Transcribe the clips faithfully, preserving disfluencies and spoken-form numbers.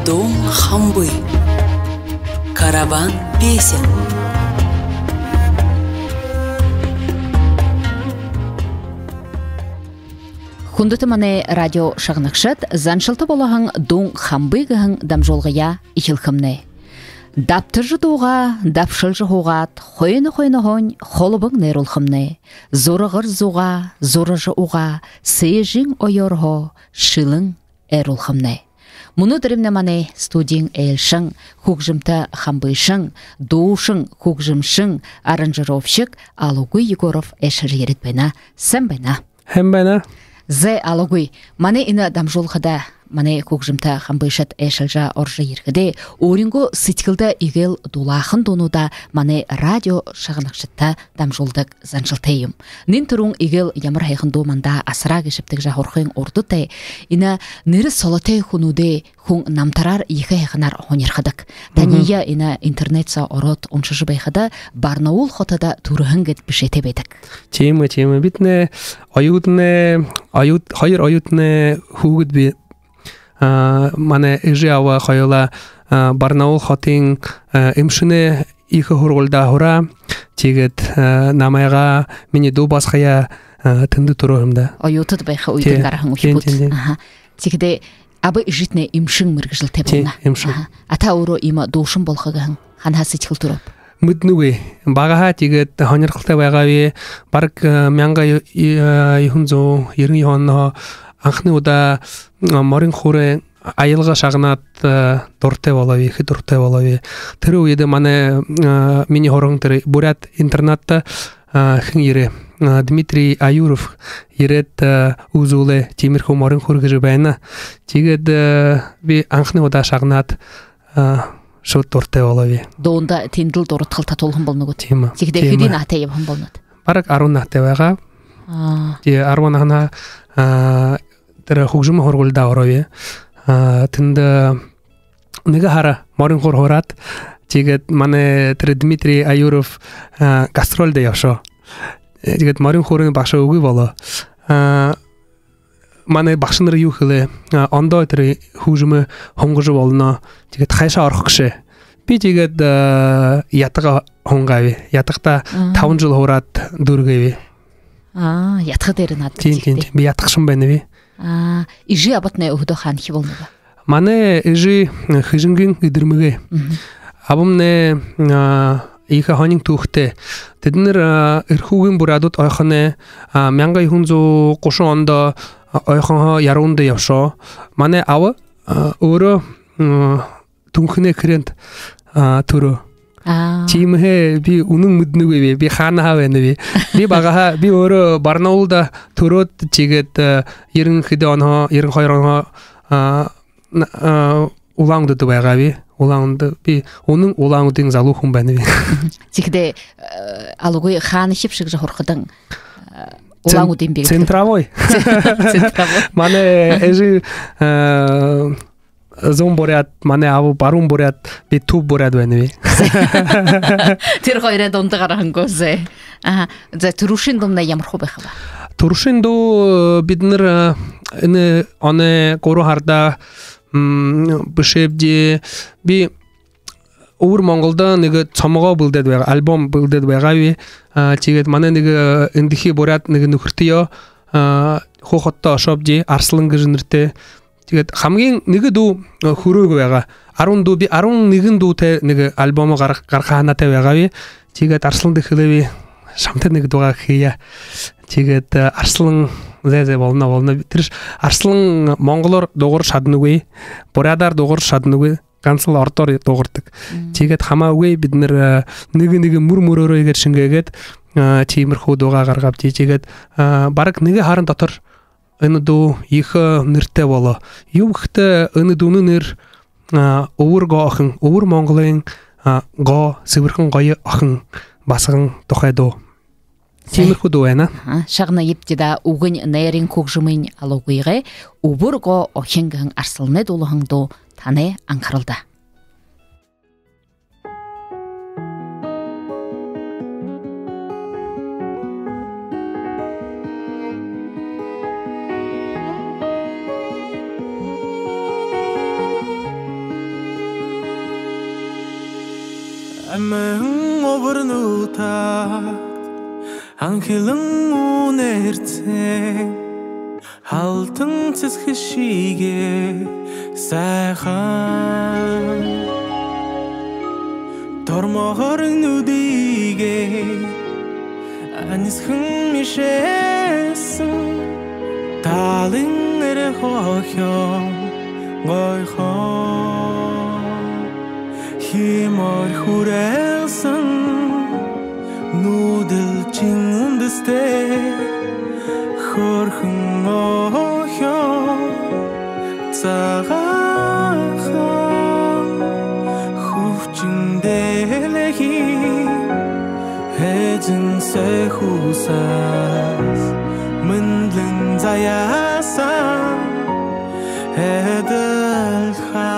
Дуун хамби. Караван песен. Хүндэтэ манай радио шагнагшад, заншалта болоһон «Дуун хамби» гэһэн дамжуулгаяа эхилхэмнай. Дабтажа дуугаа, дабшалжа һуугаад, хойно хойноһоонь холбон найруулхамнай. Зурагар зугаа, зуража угаа, сээжын оёорһоо шэлэн айруулхамнай. Мүнөөдэрэймнай манай студиин айлшан, хүгжэмтэ хамбышан, дуушан, хүгжэмшэн, аранжировщик Алугуй Егоров айлшажа ерээд байна. Сайн байна. Һайн байна. Зэ, Алугуй, манай энэ дамжуулгада манай хүгжэмтэ хамбышад айлшалжа орожо ерэхэдээ, өөрынгөө сэдьхэлдэ эгээл дулаахан дуунуудаа манай радио шагнагшадта дамжуулдаг заншалтай юм. Нэн түрүүн эгээл ямар һайхан дуу манда асараа гээшэб гэжэ һурахын урда тээ, энэ нэрэ солотой хүнүүдые хүн намтараар ехэ һайханаар һонирходог. Таниие энэ интернет соо ороод уншажа байхада, Барнаул хотодо түрэһэн гээд бэшээтэй байдаг. Тиимэ, тиимэ. Биднай оюутанай, оюут-, хоёр оюутанай хүүгэд би. А, манай эжы аба хоюулаа, а, Барнаул хотын, а, эмшэнэй ехэ һургуулида һураа. Тиигээд, а, намайгаа, минии дүү басагаяа, а, тэндэ түрөөһэн даа. Оюутад байха үедэ гараһан үхибүүд. Тиимэ, тиимэ, тиимэ. Аха. Тиихэдээ аба эжытнай эмшэн мэргэжэлтэй болоно. Тиимэ, эмшэн. Аха. А та өөрөө иимэ дуушан болохо гэһэн ханаһаа сэдьхэл түрөөб? Мэдэнэгүй. Багаһаа тиигээд һонирхолтой байгааб. Бараг, э, мянга ю-, ю-, э, юһэн зуун ерэн юһэн онһоо анхны удаа, э, Морин-Хуурай аялга шагнаад, э, дуратай болооб, ехэ дуратай болооб. Тэрэ үедэ манай, э, минии һураһан тэрэ буряад интернатта, э, хэн ерээ? Э, Дмитрий Аюров ерээд, э, үзүүлээ, тиимэрхүү Морин-Хуур гэжэ байна. Тиигээд, э, би анхны удаа шагнаад, а, шууд дуратай болооб. Дуунда тэндэл дурадхал татуулһан болоно гүт? Тиимэ. Тиихэдээ хэды наһатай ябаһан болонот? Бараг арбан наһатай байгаа. А. Тии, арбан наһанһаа, а, тэрэ хүгжэмэй һургуулида орооб. А, тэндэ нэгэ һара Морин-Хуур һураад, тиигээд манай тэрэ Дмитрий Аюров, а, гастрольдо ябашоо. Тиигээд Морин-Хуурай багша үгы болоо. А, манай багшанар юу хэлээ, а, ондоо тэрэ хүгжэмые һунгажа болоно. Тиигээд хайшаа орохо гээшэб? Би тиигээд, а, ятага һунгааб. Ятагада табан жэл һураад дүүргээб. А, ятага дээрэ наадаа. Тиимэ, тиимэ, тиимэ. Би ятагашан байнаб. А, эжы абатнай өөһэдөө хаанахи болоно бэ? Манай эжы, э, Хэжэнгын Эдэрмэгэй. Мгм. Абамнай, а, ехэ һонин түүхэтэй. Тэдэнэр, а, Эрхүүгэй буряадууд ойхоной, а, мянга юһэн зуун гушан ондо, а, ойхонһоо Яруундаа ябашоо. Манай аба, а, өөрөө, м, Түнхэнэй Хэрэндэ, а, түрөө. А. Тиимэһээ би үнэн мэдэнэгүйб. Би хаанаһаа байнаб. Би багаһаа, би өөрөө Барнаулда түрөөд, тиигээд, а, ерэн хэды онһоо, ерэн хоёр онһоо, а, на-, а, Улаан-Үдэдэ байгааб. Улаан-Үдэ, би үнэн Улаан-Үдын залуу хүн байнаб. Тиихэдээ, э, Алугуй, хаанахибши гэжэ һурахадань, э, Улаан-Үдын бэ гэдэг. Центровой. Центровой. Манай эжы, э, зүүн буряад, манай аба баруун буряад, би түб буряад байнаб. Тэрэ хоёрой дунда гараһан гү, зэ? Аха. Зэ, түрүүшын дуумнай ямархуу байхаб? Түрүүшын дуу, э, бидэнэр, э, энэ оной гурбан һарада, м, бэшээбди. Би Үбэр Монголдо нэгэ цомогоо бэлдээд байгаа, альбом бэлдээд байгааб. А, тиигээд манай нэгэ, э, эндэхи буряад нэгэ нүхэртэеэ, а, хуу хотодоо ошообди, Арсалан гэжэ нэрэтэй. Тиигээд хамагай нэгэ дуу, э, хүрөөгүй байгаа. Арбан дуу, би арбан нэгэн дуутай нэгэ альбом гарга-, гаргаха һанаатай байгааб. Тиигээд Арсаланда хэлээб, шамтай нэгэ дуугаа хэе. Тиигээд, э, Арсалан, зэ, зэ, болоно, болоно. Тэрэш Арсалан монголоор дуугаржа шаданагүй, буряадаар дуугаржа шаданагүй, гансал ородоор дуугардаг. Мм. Тиигээд хамаагүй, бидэнэр, э, нэгэ нэгэ мүр мүрөөрөө иигээд шэнгээгээд, э, тиимэрхүү дуугаа гаргаабди. Тиигээд, э, бараг нэгэ һаран дотор энэ дуу ехэ, э, нэрэтэй болоо. Юуб гэхэдэ, энэ дуунай нэрэ, а, Үбэр Гоо охин, Үбэр Монголой, а, гоо, сэбэрхэн гоё охин, басаган тухай дуу. Зэ. Тиимэрхүү дуу байна. Аха, шагнаябди даа, үгэнь найрын, хүгжэмынь Алугуйгай, Үбэр Гоо охин гэһэн Арсаланай дуулаһан дуу танай анхаралда. Мэн обор нютагта анхилан үнэрсэн алтан сэсэгшэгээ сайхан тормогоор нюдыгээ анисхан мишээсэн талын эрэ хохёо гойхон химор хүрээлсэн нүүдэлчин үндэстэй хөрхэн охёо цагаахан хүвчин дэлхий эзэн сэхүүсээс мэндэлэн заяасан эдэлхэ.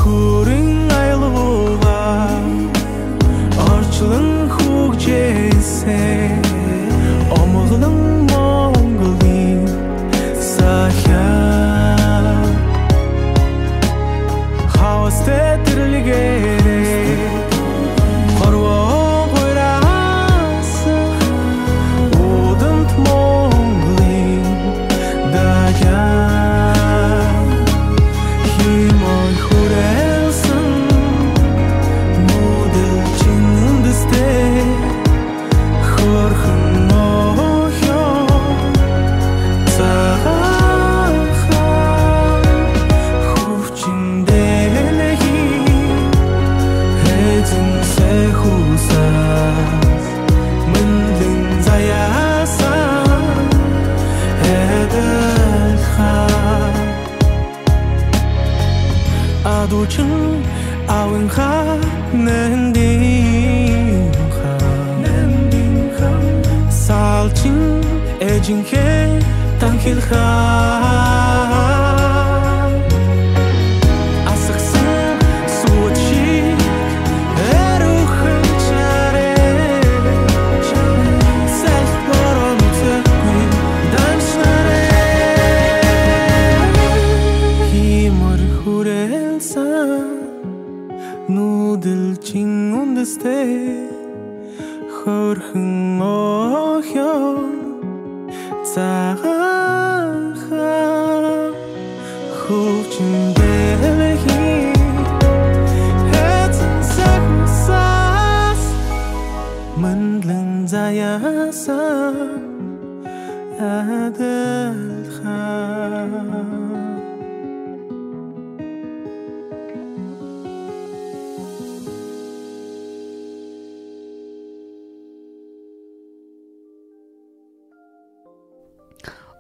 Хүрин аялгуугаа орчлон хүгжээсэ омоглон Монголой сахяа хабсатай тэрэлгээрээ хорвоо гуйраасан удант Монголой дахяа химор хүрээлсэн нүүдэлчин үндэстэй хөрхэн охёо цагаахан хүвчин дэлхий эзэн сэхүүсээс мэндэлэн заяасан эдэлхэ. Адуушан аавынхаа нандинхан, нандинхан салшан эжынхээ танхилха. Асагсан суудшаг эрүүхэн шарай, салхи боронсогүй даншанарай химор хүрээлсэн нүүдэлчин үндэстэй хөрхэн охёо цагаахан хүвчин дэлхий эзэн сэхүүсээс мэндэлэн заяасан эдэлхэ.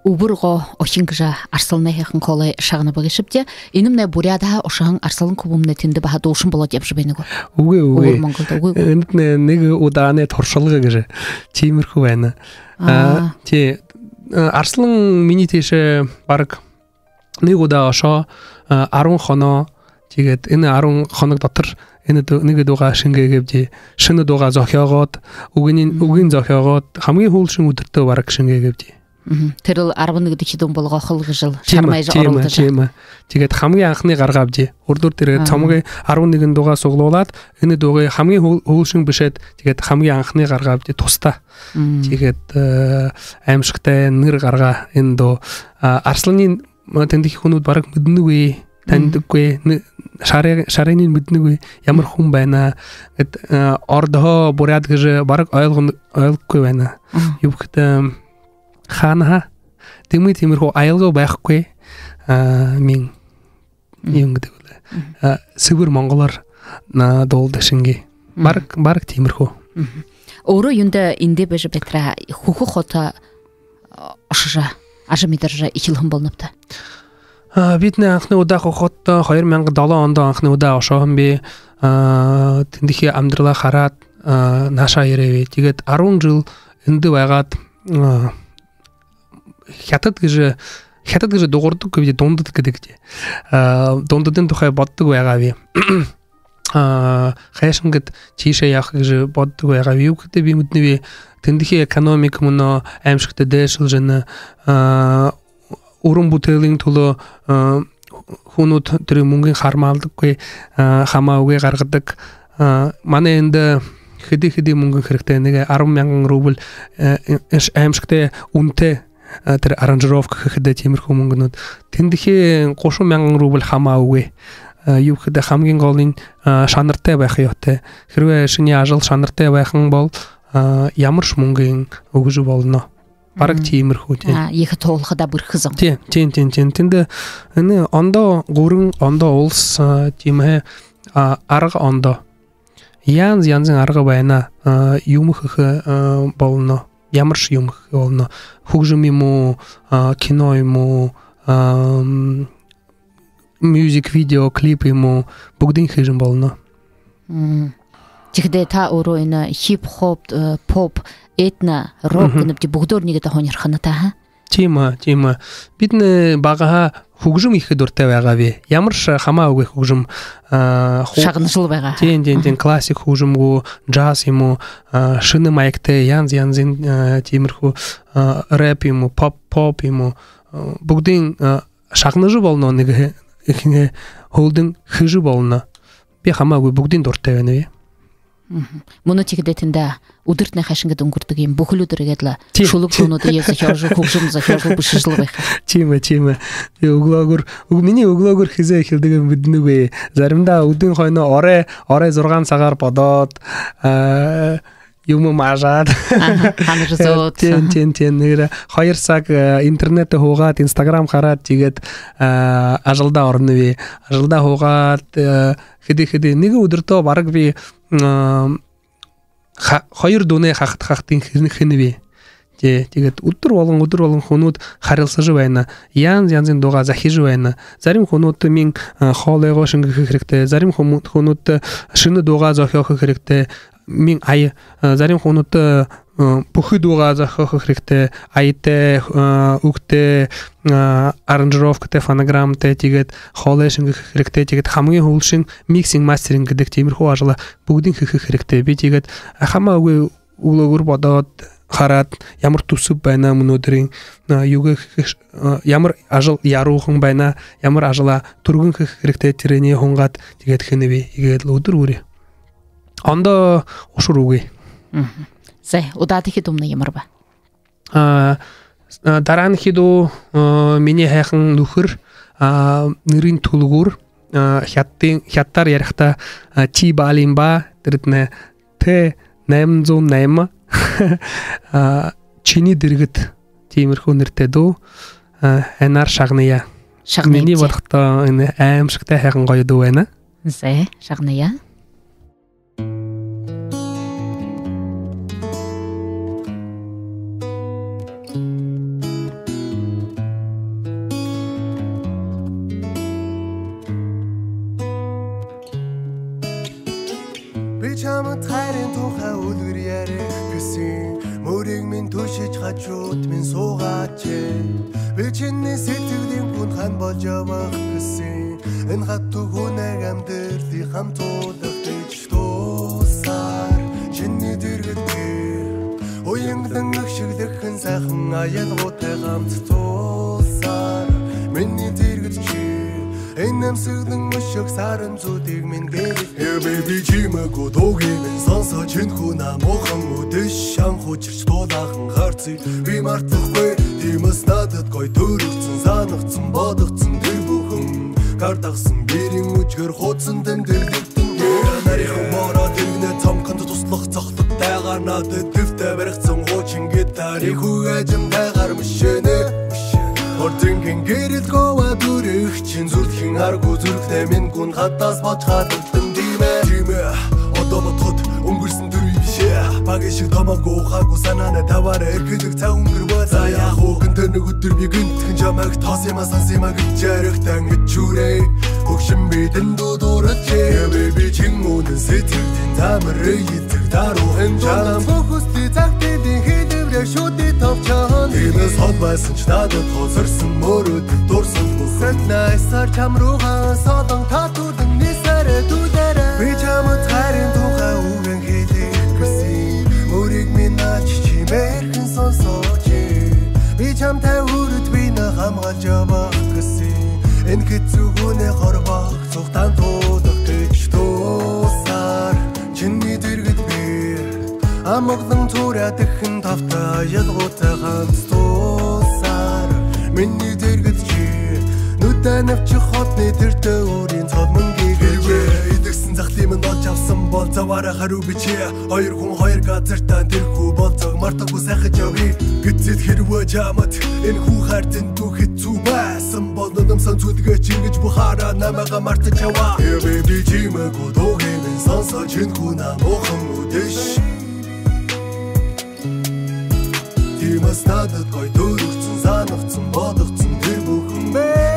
Үбэр гоо охин гэжэ Арсаланай һайхан хоолой шагнаба гээшэбди. Энэмнай Буряадһаа ошоһон Арсалан хүбүүмнай тэндэ баһа дуушан болоод ябажа байна гү? Үгы, үгы. Үбэр Монголдо, үгы гү? Энэтнай нэгэ удаанай туршалга гэжэ тиимэрхүү байна. Аа. А, тии, а, Арсалан минии тиишээ бараг нэгэ удаа ошоо, а, арбан хоног. Тиигээд энэ арбан хоног дотор энэ дуу-, нэгэ дуугаа шэнгээгээбди. Шэнэ дуугаа зохёогоод, үгэнь, үгэнь зохёогоод, хамгийн һүүлшын үдэртөө бараг шэнгээгээбди. Мгм. Тэрэл арбан нэгэдэхи дуун болгохол гэжэл. Тиимэ, шармайжа тиимэ, оролдожо. Тиимэ. Тиигээд хамгийн анхны гаргаабди. Үрдүр тэрэ, аа, цомогой арбан нэгэн дуугаа суглуулаад, энэ дуугаа хамгийн һүүл-, һүүлшын бэшээд, тиигээд хамгийн анхны гаргаабди туста. Мм. Тиигээд, э, аймшагтай нэрэ гаргаа энэ дуу. А, Арсаланиинь, м, тэндэхи хүнүүд бараг мэдэнэгүй, танидаггүй, нэ-, шарай-, шарайниинь мэдэнэгүй, ямар хүн байна. Гээд, э, ородһоо буряад гэжэ бараг ойлгон-, ойлгохгүй байна. Мгм. Юуб гэхэдэ, хаанаһаа тиимэ, тиимэрхүү аялга байхгүй, а, мин. Мгм. Юун гэдэг бэлэй. Мгм. А, сэбэр монголоор на дуулдаг шэнги. Мгм. Бараг, бараг тиимэрхүү. Мгм. Өөрөө юундэ эндэ байжа байтараа, Хүхэ хото, а, ошожо, ажамидаржа эхилһэн болонобта? А, бидэнэй анхны удаа Хүхэ хотодо хоёр мянга долоон ондо анхны удаа ошооһон би. А, тэндэхи амидаралаа хараад, а, наашаа ерээб. Тиигээд арбан жэл эндэ байгаад, а, Хятад гэжэ, Хятад гэжэ дугардаг гээбди, дундад гэдэг гээбди. А, дундадын тухай боддог байгааб. А, хайшан гээд тиишээ ябаха гэжэ боддог байгааб. Юуб гэхэдэ би мэдэнэб, тэндэхи экономика мүнөө аймшагта дээшэлжэ байна. А, уран бүтээлэй түлөө, а, хүнүүд тэрэ мүнгэн хармаалдаггүй, а, хамаагүй гаргадаг. А, манай эндэ хэды-хэды мүнгэн хэрэгтэй. Нэгэ арбан мянган рубль, э, эш-, аимшагтай үнэтэй, а, тэрэ аранжировка хэхэдэ, тиимэрхүү мүнгэнүүд. Тэндэхи гушан мянган рубль хамаагүй. А, юу гэхэдэ, хамгийн гол нь, а, шанартай байха ёһотой. Хэрвээ шинии ажал шанартай байха юм бол, а, ямаршье мүнгэн үгэжэ болоно. Бараг тиимэрхүү, тии. А, ехэ тоолоходоо бэрхэ зон. Тии, тии, тии, тии. Тэндэ энэ ондоо гүрэн, ондоо улас, а, тиимэһээ, а, арга ондоо. Янз янзын арга байна. А, юумэ хэхэ, а, болоно. Ямаршье юумэ хэхэ болоно. Хүгжэм юм гү, а, кино юм гү, а, м, мюзик, видео, клип юм гү, бүгдынь хэжэ болоно. Мм. Тиихэдээ та өөрөө энэ хип-хоп, э, поп, этно, рок гэнэбди, бүгдөөр нэгэдэ һонирхоно та, ха? Тиимэ, тиимэ. Бидэнэй багаһаа хүгжэм ехэ дуратай байгаабди. Ямаршье хамаагүй хүгжэм, а, ху-, шагнажал байгаа. Тии, тии, тии. Мгм. Классик хүгжэм гү, джаз юм гү, а, шэнэ маягтай, янз янзын, а, тиимэрхүү, а, рэп юм гү, поп, поп юм гү, а, бүгдынь, а, шагнажа болоно, нэгэ эхинһээ һүүлдэнь хэжэ болоно. Би хамаагүй, бүгдынь дуратай байнаб. Мгм. Мүнөө тиихэдээ тэндэ үдэртнай хайшан гээд үнгэрдэг юм? Бүхэли үдэр иигээд лэ шүлэг дуунуудые зохёожол, хүгжэм зохёожол, бэшэжэл байха. Тиимэ, тиимэ. Би үглөөгүүр, үг-, минии үглөөгүүр хэзээ эхилдэг юм мэдэнэгүй. Заримдаа үдын хойно орой, орой зургаан сагаар бодоод, а, юумэ мажаад. Аха, һанажа зөөд. Тии, тии, тии. Нэгэ хоёр саг, э, интернетэ һуугаад, Instagram хараад, тиигээд, э, ажалдаа оронобди. Ажалдаа һуугаад, э, хэды-хэды. Нэгэ үдэртөө бараг би, э, ха-, хоёр дуунай хахад-хахадынь хэнэ-, хэнэбди. Тии, тиигээд үдэр болон, үдэр болон хүнүүд харилсажа байна. Янз янзын дуугаа захижа байна. Зарим хүнүүдтэ минии, э, хоолойгоо шэнгэхэ хэрэгтэй. Зарим хүмү-, хүнүүдтэ шэнэ дуугаа зохёохо хэрэгтэй. Минии ая, э, зарим хүнүүдтэ, э, бүхы дуугаа зохёохо хэрэгтэй, аятай, э, үгтэй, э, аранжировкатай, фонограмматай, тиигээд хоолой шэнгэхэ хэрэгтэй, тиигээд хамгийн һүүлшын миксинг, мастеринг гэдэг тиимэрхүү ажалаа бүгдынь хэхэ хэрэгтэй. Би тиигээд, а, хамаагүй үглөөгүүр бодоод, хараад, ямар түсэб байна мүнөөдэрынь, э, юугээ хэхэ, э, ямар ажал яруухань байна, ямар ажалаа түргэн хэхэ хэрэгтэй, тэрэниие һунгаад, тиигээд хэнэбди, иигээд лэ үдэр бүри. Ондоо ушар үгы. Мгм. Зай, удаадахи дуумнай ямар бэ? А, а, дараанахи дуу, а, «Минии һайхан нүхэр», а, нэрэнь «Түлгүүр», а, хятадын, хятадаар ярихада, а, Ти Балимба, тэрэтнай Т найман зуун найман, а, «Чинии дэргэд», тиимэрхүү нэрэтэй дуу, а, энээн шагная. Шагная. Минии бодоходоо энэ аймшагтай һайхан гоё дуу байна. Зай, шагная. Би чамд хайрын тухай үлгэр ярих гэсэн. Мөрийг минь түшиж, хажууд минь суугаач. Би чиний сэтгэлийн хүн, хан болжо явах гэсэн. Энэ хатуу хүнэй амьдралдаа хамтуудах гэж дуусаар. Чиний дэргэд дээр уянгалан эхшэглэхын сайхан аялгуутай хамт дуусаар. Минии дэргэд чи энэ амсаглан үшөөх саран зүүдийг минь гэрэл. Э, бэйби, чимээгүй дуугыень минь сонсоо, хэн хүн аа муухан үдэш, шанхуу чирч дуулаахан гарцыг би мартахгүй. Тиимээс надад гоё дүүргэсэн, санагдсан, бодогдсон тэр бүхэн гар дагсан гэрийн үжгэр хуудсан тэмдэглэгдэн. Нарийн мороо тэрнээ цомконд туслах цохтод тайгаар надад дэвтэ баригдсан хуучин гитарыг хүгэжэн тайгаар мишэнэ. Ордингийн гэрэл гова дүрэх чин зүрхэн аргу зүрхнээ минь гүн хатаас бочхаад үлдэн, тиимэ. Тиимэ, одоо бодоход үнгэрсэн дүрбэн бишээ. Багы шиг томог ухаагүй санаанай табаараа эрхэдэг цаг үнгэрбэ. За яах уу, гэнтэ нэгэ үдэр би гэнтхэн чамайг тоос юумэ, санс юумэ гэж жарихтан ичүүрээ. Хөгшин бидэн дуудуураад чи. Бэйби, чин үнэн сэтгэлдэн тамир эдэр даруу хэмжээнд. Фокусти цагтын хэдэврэ шүди товчоон. Тиимээс хол байсан ч надад хосорсон мөрөд дурсан бүхэн. Найсаар чам руугаа содон татуудан нисэрэ дүүдэрэ. Би чамд хайрын тухай үгэн хэлэх гэсэн. Мөрийг минь ачиж, чимээрхэн сонсооч. Би чамтай үрд бинэ хамгаалж явах гэсэн. Энэ хэцүү хүнэй хорбог цугтаа туудах гэжэ дуулсаар, чиний дэргэд би амгалан тууряад эхин тавтай ялгуутай ганц дуулсаар, минии дэргэд ши нүдэ навча хотны тэртэ өөрын цол мүнгэ гэжэ. Хэрвээ эдэгсэн зах тиимэ олж авсан бол, заваараа харюу бичи. Хоёр хүн хоёр газартаа тэрхүү болзог, мартаггүй сайхан жаби. Гэзэд хэрвээ жамад энэ хүү хайртан дүү хэцүү байсан бол, нанамсан зүдгээ чингэж бухара намайгаа мартаж ябаа. Эвэ би чимээгүй дуугай минь сонсож, энэ хүн амуухан үдэш. Тиимээс надад гоё дүүргэсэн, санагдсан, бодогдсон тэр бүхэн, baby.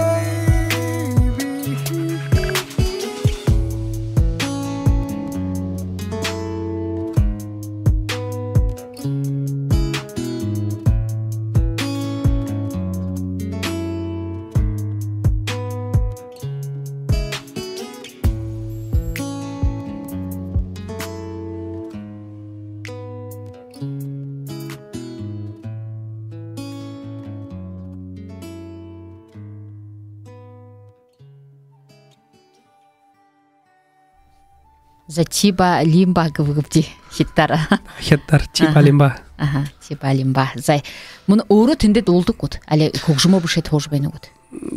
За, Чиба Лимба гэбэ гүт даа хитадаар. Хитадаар Чиба Лимба. Аха, Чиба Лимба. За, мүн өөрөө тэндэ дуулдаг гүт, али хүгжэмөө бэшээд һуужа байна гүт?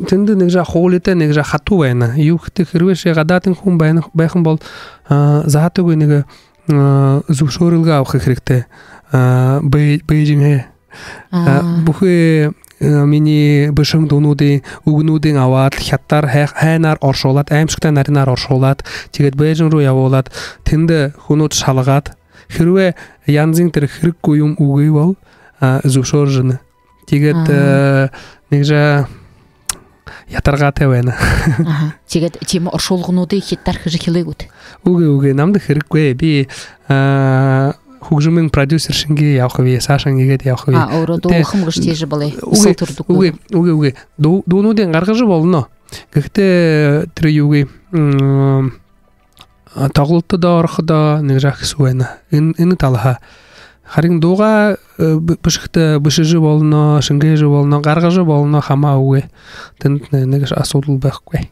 Тэндэ нэгэ жаа хуулитай, нэгэ жаа хатуу байна. Юу гэхэдэ, хэрвээ ши гадаадын хүн байна, байхын бол, а, заатагүй нэгэ, а, зүбшөөрэлгэ абаха хэрэгтэй. А, Бэй-, Бээжингһээ. А, бүхы, а, минии бэшэһэн дуунуудые, үгэнүүдые абаад, хитадаар, хай-, һайнаар оршуулаад, аймшагтай наринаар оршуулаад, тиигээд Бээжинг руу ябуулаад, тэндэ хүнүүд шалгаад, хэрвээ янзын тэрэ хэрэггүй юм үгы бол, а, зүбшөөржэ үгэнэ. Тиигээд, а, э, нэгэ жаа ядаргаатай байна. Аха. Тиигээд тиимэ оршуулгануудые хитадаар хэжэ эхилээ гүт? Үгы, үгы, намда хэрэггүй. Би, а, хүгжэмэй продюсер шэнги ябахаб, саашань иигээд ябахаб. А, өөрөө дуулахам гэжэ тиижэ болой. Үгы, үгы, үгы. Дуу-, дуунуудые гаргажа болоно. Гэхдээ тэрэ юугээ, м, а, тоглолтодо ороходо нэгэ жаа хэсүү байна. Энэ, энэ талаһаа. Харин дуугаа, э, бэ-, бэшэхэдэ бэшэжэ болоно, шэнгээжэ болоно, гаргажа болоно, хамаагүй. Тэндэтнай нэгэ жаа асуудал байхагүй.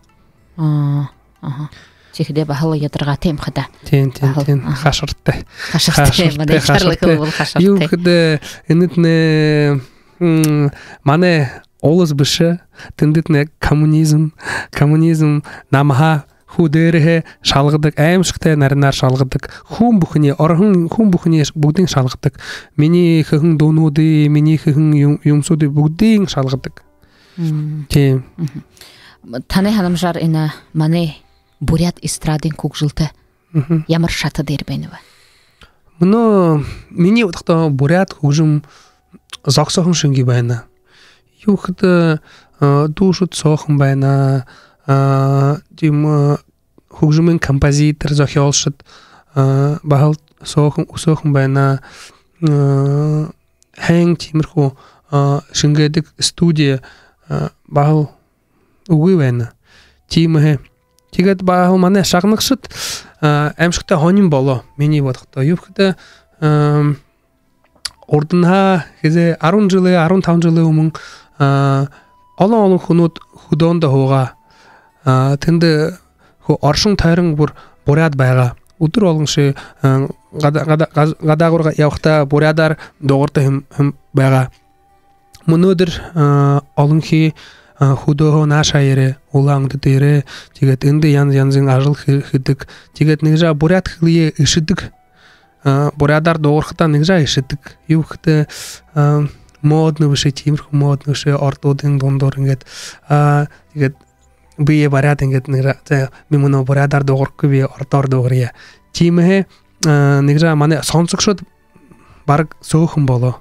А, аха. Тиихэдэ баһал ядаргаатай юм хадаа. Тиин, тиин, баһал, тиин. Аха. Хашартай. Хашартай, хашартай, манай хашартай. Юу гэхэдэ, энэтнай, м, манай улас бэшэ, тэндэтнай коммунизм, коммунизм намһаа хуу дээрэһээ шалгадаг, аймшагтай наринаар шалгадаг. Хүн бүхэниие, ороһон хүн бүхэниие, бүгдыень шалгадаг. Минии хэһэн дуунуудые, минии хэһэн юм-, юмсуудые бүгдыень шалгадаг. Мм. Тиин. Мгм. Танай һанамжаар энэ манай буряад эстрадын хүгжэлтэ ямар шата дээрэ байна бэ? Мүнөө минии бодоходо буряад хүгжэм зогсоһон шэнги байна. Юу гэхэдэ, а, дуушад соохон байна. А, тиимэ, а, хүгжэмэй композитор, зохёолшод, а, баһал соохон, үсөөхэн байна. А, һайн тиимэрхүү, а, шэнгээдэг студи, а, баһал үгы байна. Тиимэһээ. Тиигээд баһал манай шагнагшад, а, аймшагтай һонин болоо, минии бодоходо. Юу гэхэдэ, ам, урданһаа хэзээ арбан жэлэй, арбан табан жэлэй өмнө, а, олон-олон хүнүүд хүдөөндэ һуугаа. А, тэндэ хуу оршон тойрон бүри буряад байгаа. Үдэр болоншье, а, гада-, гада-, газ-, гадаагуур ябахадаа буряадаар дуугардаг һэм, һэм байгаа. Мүнөөдэр, а, олонхи, а, хүдөөһөө наашаа ерээ, Улаан-Үдэдэ ерээ. Тиигээд эндэ янз янзын ажал хэ-, хэдэг. Тиигээд нэгэ жаа буряад хэлые эшэдэг. А, буряадаар дуугархадаа нэгэ жаа эшэдэг. Юу гэхэдэ, а, модно бэшэ, тиимэрхүү модно бэшэ, ородуудынь дундуур иигээд. А, тиигээд бэеэ баряад иигээд нэгэ жаа, за, би мүнөө буряадаар дуугархагүй, би ородоор дуугарая. Тиимэһээ, а, нэгэ жаа манай сонсогшод бараг сөөхэн болоо.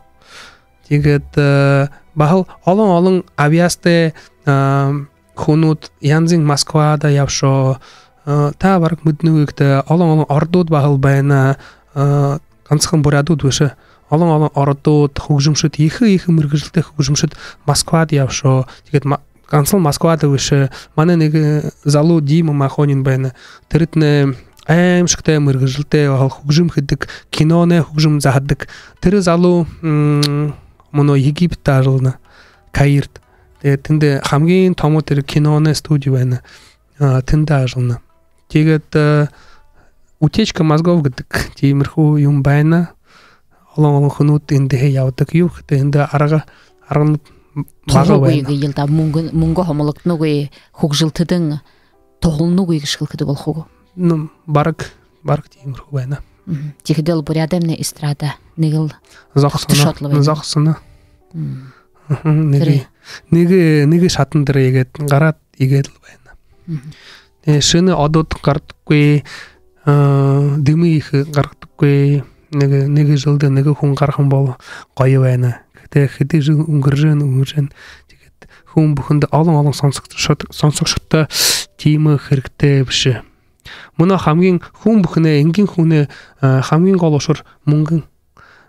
Тиигээд, э, баһал олон-олон абьяастай, а, хүнүүд янзын Москвада ябашоо, а, та бараг мэдэнэ гү, иигээд олон-олон ородууд баһал байна, а, гансахан буряадууд бэшэ. Олон-олон ородууд, хүгжэмшэд, ехэ-ехэ мэргэжэлтэй хүгжэмшэд Москвада ябашоо. Тиигээд ма-, гансал Москвада бэшэ. Манай нэгэ, э, залуу Дима Махонин байна. Тэрэтнай аймшагтай мэргэжэлтэй, баһал хүгжэм хэдэг, киноной хүгжэм заһадаг. Тэрэ залуу, м, мүнөө Египеттэ ажаллана, Каирт. Тэгээд тэндэ хамгийн томо тэрэ киноной студи байна. А, тэндэ ажаллана. Тэгээд, а, утечка мозгов гэдэг тиймэрхүү юм байна. Олон олон хүнүүд эндэһээ ябадаг. Юу гэхэдэ эндэ арга, арганууд бага байна. Туһалаагүй гээл даа, мүнгэн, мүнгэ хомологдоногүй, хүгжэлтэдэнь туһалаагүй гэжэ хэлэхэдэ болохо гү? Ну, бараг, бараг тиймэрхүү байна. Мгм. Тиихэдэл буряадаймнай эстрада нэгэл зогсоно, тогтошоод лэ байна. Зогсоно. Мм. Мгм. Нэгэ, тэрэ нэгэ, нэгэ шатан дээрэ иигээд гараад иигээд лэ байна. Мгм. Тээ, шэнэ одууд гарадаггүй, а, дэмы ехэ гарадаггүй. Нэгэ, нэгэ жэлдэ нэгэ хүн гараһан бол гоё байна. Тээ, хэды жэл үнгэржэ байна, үнгэржэ байна. Тиигээд хүн бүхэндэ, олон олон сонсогшод-, сонсогшодто тиимэ хэрэгтэй бэшэ. Мүнөө хамгийн хүн бүхэнэй, энгин хүнэй, а, хамгийн гол ушар мүнгэн.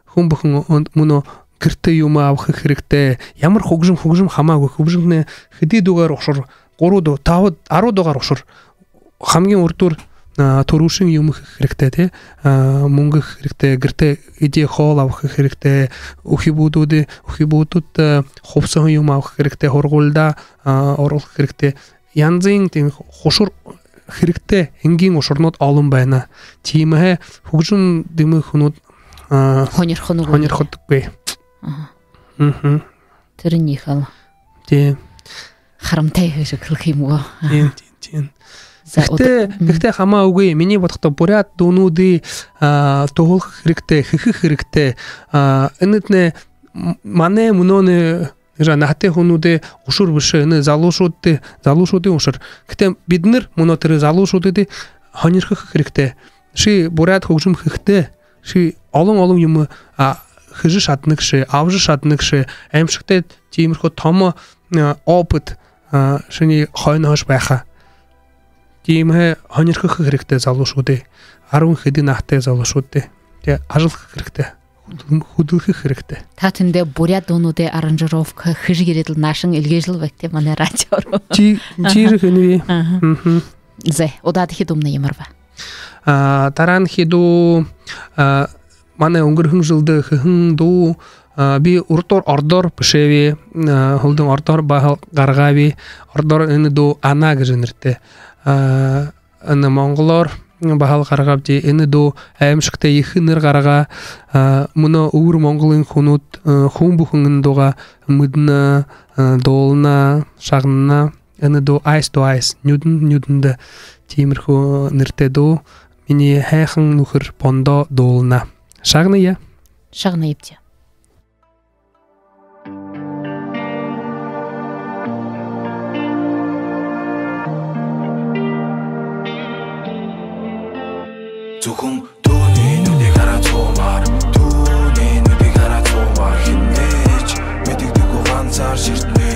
Хүн бүхэн өн-, мүнөө гэртээ юумэ абаха хэрэгтэй. Ямар хүгжэм, хүгжэм хамаагүй. Хүгжэмнай хэды дуугаар ушар, гурба дуу, таба, арба дуугаар ушар. Хамгийн урдуур, а, түрүүшын юумэ хэхэ хэрэгтэй, тээ. А, мүнгэ хэхэ хэрэгтэй. Гэртээ эдеэ хоол абаха хэрэгтэй. Үхибүүдүүдэй, үхибүүдтэ, а, хубсаһан юумэ абаха хэрэгтэй. Һургуулидаа, а, оруулха хэрэгтэй. Янзын тиимэ хушар хэрэгтэй, энгин ушарнууд олон байна. Тиимэһээ хүгжэм дэмы хүнүүд, а, һонирхоно гү? Һонирходоггүй. Аха. Мгм. Тэрэнь ехэл. Тии. Харамтай гэжэ хэлэхэ юм гү? Тиин, тиин, тиин. За, гэхдээ, ута-, мгм. Гэхдээ хамаагүй, минии бодоходо буряад дуунуудые, а, туһалха хэрэгтэй, хэхэ хэрэгтэй. А, энэтнай м-, манай мүнөөнэй Тэрэ наһатай хүнүүдэй ушар бэшэ, энэ залуушуудта, залуушуудай ушар. Гэхдээ бидэнэр мүнөө тэрэ залуушуудые һонирхохо хэрэгтэй. Ши буряад хүгжэм хэхэдээ, ши олон олон юумэ, а, хэжэ шаданагши, абажа шаданагши, аймшагтай тиимэрхүү томо, а, опыт, а, шинии хойноһоош байха. Тиимэһээ һонирхохо хэрэгтэй залуушуудые. Арбан хэды наһатай залуушуудые. Тээ, ажал хэхэ хэрэгтэй. Хүдэл-, хүдэлхэ хэрэгтэй. Та тэндээ буряад дуунуудай аранжировка хэжэ ерээд лэ, наашань эльгээжэл байг, тээ, манай радио руу. Ти-, тиижэ хэнэ би. Аха. Мгм. Зэ, удаадахи дуумнай ямар бэ? А, дараанхи дуу, а, манай үнгэрһэн жэлдэ хэһэн дуу, а, би урдуур ородоор бэшээб, а, һүүлдэнь ородоор баһал гаргааб. Ородоор энэ дуу «Она» гэжэ нэрэтэй. А, энэ монголоор баһал гаргаабди. Энэ дуу аймшагтай ехэ нэрэ гаргаа. А, мүнөө үбэр Монголой хүнүүд, а, хүн бүхэн энэ дуугаа мэдэнэ, а, дуулана, шагнана. Энэ дуу eyes to eyes, нюдэн нюдэндэ тиимэрхүү нэрэтэй дуу. Минии һайхан нүхэр Бондо дуулана. Шагная. Шагнаябди. Зүгһүн түүний нүдийг хараад суумаар, түүний нүдийг хараад суумаар, хэнэйшье мэдэгдэхэгүйгөө ганцаархи шэртэнэ.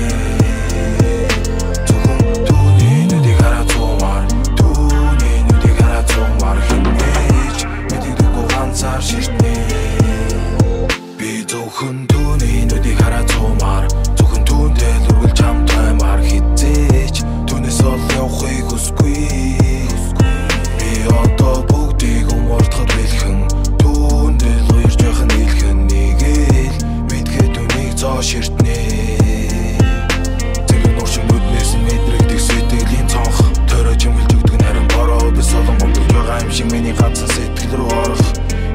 Зүгһүн түүний нүдийг хараад суумаар, түүний нүдийг хараад суумаар, хэнэйшье мэдэгдэхэгүйгөө ганцаархи шэртэнэ. Би зүгһүн түүний нүдийг хараад суумаар, зүгһүн түүнтэй л үргэлжэ хамта баймаар, хэзээшье түүнээс олдохо хүсэгүй. Би одоо бүгдыгөө мартахада бэлэн, түүнтэй л уяржа байхань элхэн, нэгэл мэдэхэдэ түүнэй зоо шэртэнэ. Зэргэ нууршан нюдэнһөө мэдрэгдэхэ сэдьхэлэй цонхо, түрэ чимэглэжэ үгтэнэ, харин бороо би солон гомдожо байгаа юм шэнги минии ганцхан сэдьхэл рүү орохо.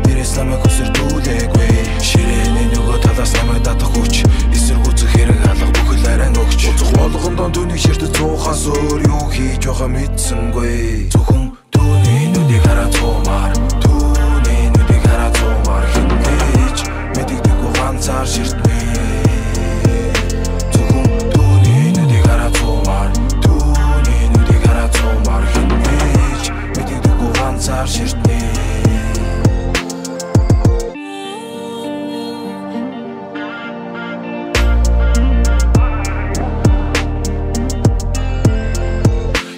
Дээрэһээ намайе хүсэр дүүлээгүй. Шэрээнэй нүгөө талаһаа намайе татаха хүш, эсэргүүцэхэ хэрэг алга, бүхэл арай нүгөө. Узаха болгондоо түүнэй шэртэ зуугаа зөөр, юу хэжэ байхаа мэдэсэнгүй. Зүгһүн түүний нүдийг хараад суумаар, түүний нүдийг хараад суумаар, хэнэйшье мэдэгдэхэгүйгөө ганцаархи шэртэнэ. Зүгһүн түүний нүдийг хараад суумаар, түүний нүдийг хараад суумаар, хэнэйшье мэдэгдэхэгүйгөө ганцаархи шэртэнэ.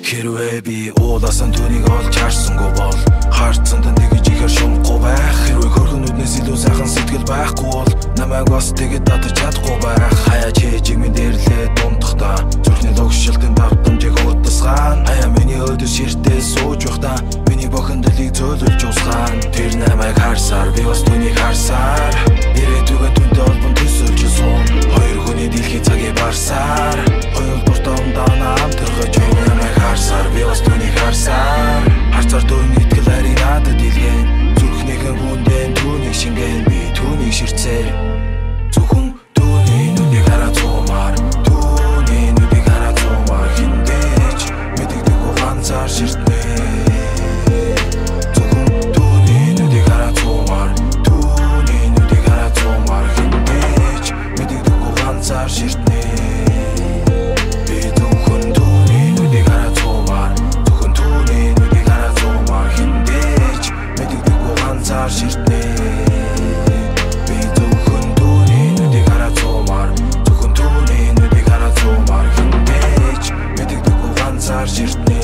Хэрвээ би уулаһаань түүнийгөө олжо харсангүй бол, харцанда нэгэ жэхээр шунаггүй байха. Хэрвээ хүрхэн нюдэнһөө илүү сайхан сэдьхэл байхагүй бол, намайе баһа тиигээд татажа шадахагүй байха. Хаяа ши жимэн дээрээ лэ дундахдаа, зүрхэнэй угшалтын дабтамжые удаһаань. Хаяа минии өөдөө шэртэ сууж байхадаа, минии бүхэ дэлхэй зөөлүүлжэ уусаһаань. Тэрэ намайе харсаар, би баһа түүнэй харсаар, ерээдүйгөө түүнтэй холбон түсэрлижэ суун. Хоёр хүнэй дэлхэй сагай барсаар. Ёс түүнийг харсаар, харцаар түүний итгэл аринада дэлгэн. Зүрхнийхэн гүндэн түүнийг шэнгээн, би түүнийг шэрцээ. Зүхэн түүний нүдийг хараад суумаар, түүний нүдийг хараад суумаар хиндэч мэдэгдэхүү ганцаар шэртнэ. Зүхэн түүний нүдийг хараад суумаар, түүний нүдийг хараад суумаар хиндэч мэдэгдэхүү ганцаар шэртнэ. Би зүхэн түүний нүдийг хараад суумаар, зүхэн түүний нүдийг хараад суумаар хиндэч мэдэгдэхүү ганцаар шэртнэ. Би зүхэн түүний нүдийг хараад суумаар, зүхэн түүний нүдийг хараад суумаар хиндэч мэдэгдэхүү ганцаар шэртнэ.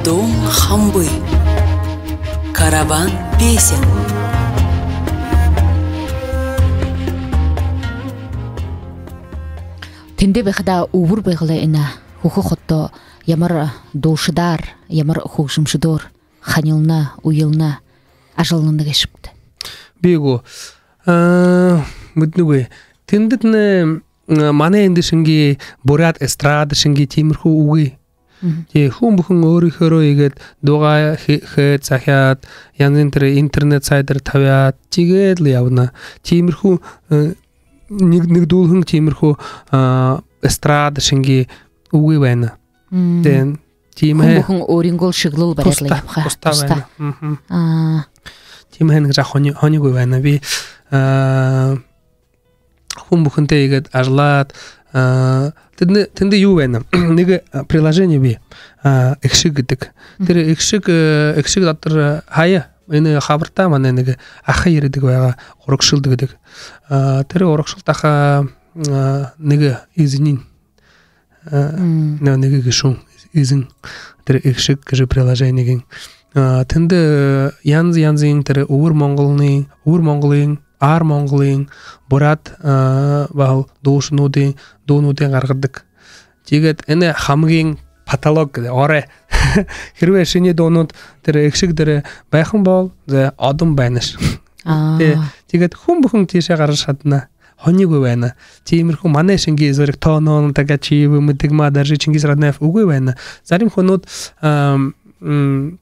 Дуун хамбы. Караван песен. Тэндэ байхадаа Үбэр Байгалай энэ хүхэ хотодо ямар дуушадаар, ямар хүгжэмшэдөөр ханилна, уялна, ажаллана гээшэбта? Би гү, аа, мэдэнэгүй. Тэндэтнай, м, манай эндэ шэнги буряад эстрада шэнги тиимэрхүү үгы. Мгм. Тии, хүн бүхэн өөрынхөөрөө иигээд дуугаа хэ-, хээд, захяад, янзын тэрэ интернет сайдаар табяад, тиигээд лэ ябана. Тиимэрхүү, э, нэгэ-, нэгэдүүлһэн тиимэрхүү, а, эстрада шэнги үгы байна. Мм. Тиин, тиимэ. Хүн бүхэн өөрынгөө шэглэл бариад лэ ябаха. Туста, туста байна. Мгм. Аа. Тиимэ һайн гэжэ хони-, хонигүй байна. Би, а, хүн бүхэнтэй иигээд ажаллаад, а, тэндэ, тэндэ юу байна? Нэгэ, а, приложени бии. А, Эгшэг гэдэг. Мгм. Тэрэ Эгшэг, э, Эгшэг дотор, э, хаяа. Энэ хабарта манай нэгэ аха ерэдэг байгаа, урагшалда гэдэг. А, тэрэ урагшалта аха, а, нэгэ эзэниинь, а, мм, нөө нэгэ гэшүүн эзэн, тэрэ Эгшэг гэжэ приложени гэн. А, тэндэ, э, янза янзын тэрэ Үбэр Монголой, Үбэр Монголой, Аар Монголой, буряад, а, баһал дуушануудын дуунуудые гаргадаг. Тиигээд энэ хамгийн потолок гэдэг, орой. Хэрвээ шинии дуунууд тэрэ Эгшэг дээрэ байһан бол, зэ, одон байнаш. Аа. Тии, тиигээд хүн бүхэн тиишээ гаража шадана. Хонигүй байна. Тиимэрхүү манай шэнги зэргэ Тононо Тогочиева, Мэдэгма Доржи, Чингис Раднаев үгы байна. Зарим хүнүүд, ам, м,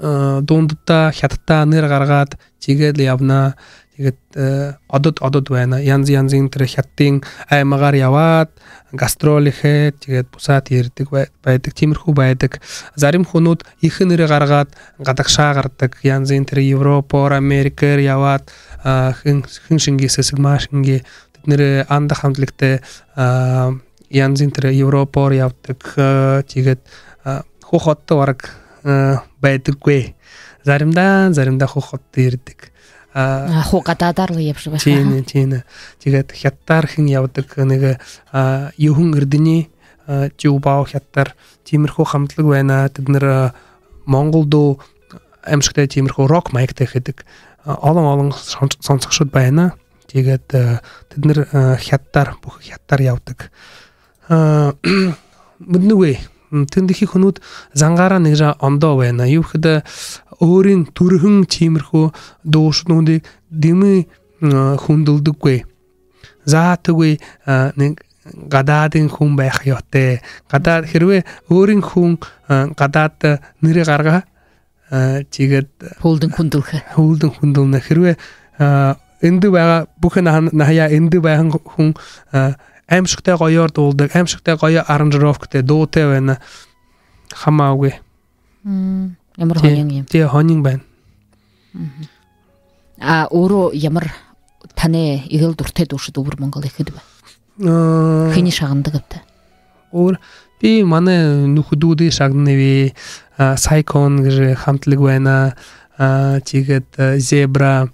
э, дуунуудта, хятадта нэрэ гаргаад, тиигээд лэ ябана. Тиигээд, э, одод, одод байна. Янза янзын тэрэ Хятадын аймагаар ябаад, гастроли хээд, тиигээд бусаад ерэдэг бай-, байдаг. Тиимэрхүү байдаг. Зарим хүнүүд ехэ нэрэ гаргаад, гадагшаа гарадаг. Янзын тэрэ Европоор, Америкээр ябаад, а, хэн, хэн шэнги, сэсэг маа шэнги. Тэдэнэр анда хамтлагтай, а, янзын тэрэ Европоор ябадаг, а, тиигээд, а, хуу хотодо бараг, а, байдаггүй. Заримдаа, заримдаа хуу хотодо ерэдэг. А, а, хуу гадаадаар лэ ябажа байха. Тиинэ, тиинэ. Тиигээд Хятадаар хэн ябадаг, нэгэ, а, Юһэн Эрдэни, а, Чиубао Хятадаар, тиимэрхүү хамтлаг байна. Тэдэнэр, а, монгол дуу аймшагтай, тиимэрхүү рок маягтай хэдэг. А, олон-олон сонс-, сонсогшод байна. Тиигээд, э, тэдэнэр, э, Хятадаар, бүхы Хятадаар ябадаг. А, мэдэнэгүй, м, тэндэхи хүнүүд зангаараа нэгэ жаа ондоо байна. Юу гэхэдэ, өөрын түрэһэн тиимэрхүү дуушануудые дэмы, м, хүндэлдэггүй. Заатагүй, а, нэгэ гадаадын хүн байха ёһотой. Гадаад, хэрвээ өөрын хүн, а, гадаадта нэрэ гаргаа, а, тиигээд һүүлдэнь хүндэлхэ. Һүүлдэнь хүндэлнэ. Хэрвээ, а, эндэ байгаа, бүхы наһан-, наһаяа эндэ байһан хүн, а, аймшагтай гоёор дуулдаг, аймшагтай гоё аранжировкатай, дуутай байна. Хамаагүй. Мм, ямар һонин юм. Тии, һонин байна. Мгм. А өөрөө ямар танай эгээл дуратай дуушад Үбэр Монголой хэды бэ? Аа. Хэниие шагнадаг гээбта? Өөр, би манай нүхэдүүдые шагнанаб. А, Сайкон гэжэ хамтлаг байна. А, тиигээд, а, Зебра,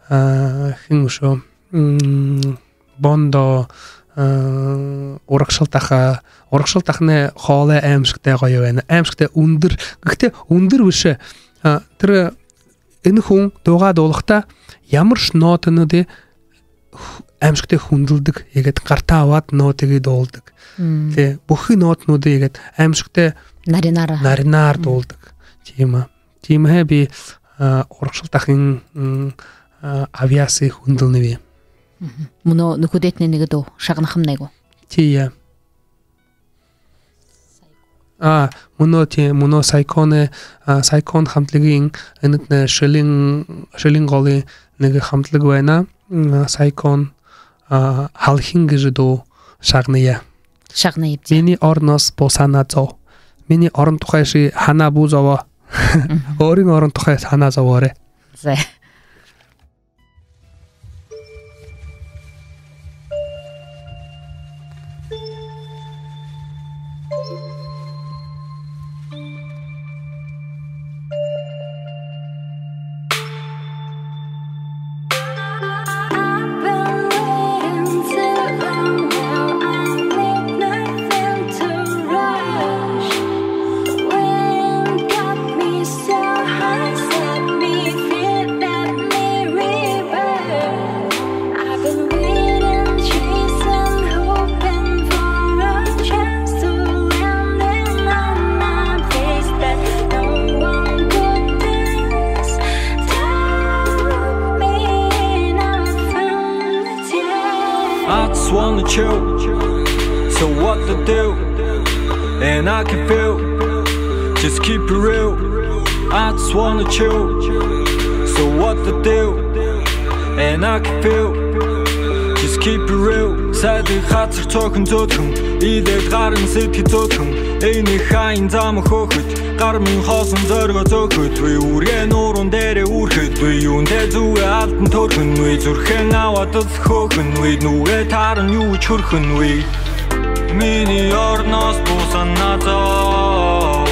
а, хэн үшөө, м, Бондо, а, Урагшалта аха. Урагшалта аханай хоолой аймшагтай гоё байна. Аймшагтай үндэр. Гэхдээ үндэр бэшэ. А, тэрэ энэ хүн дуугаа дуулахдаа ямаршье нотануудые ху-, аймшагтай хүндэлдэг. Иигээд гартаа абаад нотыень дуулдаг. Мм. Тээ, бүхы нотануудые иигээд аймшагтай наринаар, наринаар дуулдаг. Тиимэ. Тиимэһээ би, а, урагшаа дахин, м, а, абьяасые хүндэлнэб. Мгм. Мүнөө нүхэдэйтнай нэгэ дуу шагнахамнай гү? Тиие. А, мүнөө, тии, мүнөө Сайконой, а, Сайкон хамтлагын, энэтнай Шэлэн, Шэлэн голой нэгэ хамтлаг байна. М, Сайкон, а, «Һалхин» гэжэ дуу шагная. Шагнаял даа. Минии орноһоо бусаана зоо. Минии орон тухай ши һанаа бү зобоо. Мгм. Өөрын орон тухай һанаа зобоорэй. Зэ. I just wanna chill. So what to do? And I can feel. Just keep it real. I just wanna chill. So what to do? And I can feel. Just keep it real. Сайдын хацар цохон зөөхөн. Идээд гаран сэдьхэл зөөхөн. Энэ хайн зам хөөхэд. Гар минь хоосон зоригоо зөөхэд. Би үргэн нуурын дээрэ үргэхэдби. Юундэ зүгөө алтан төрхөнби. Зүрхэн аваад хөөхөнби. Нүгөө тааран юу ч хүрхэнби. Минии орноһоо бусаана зоо.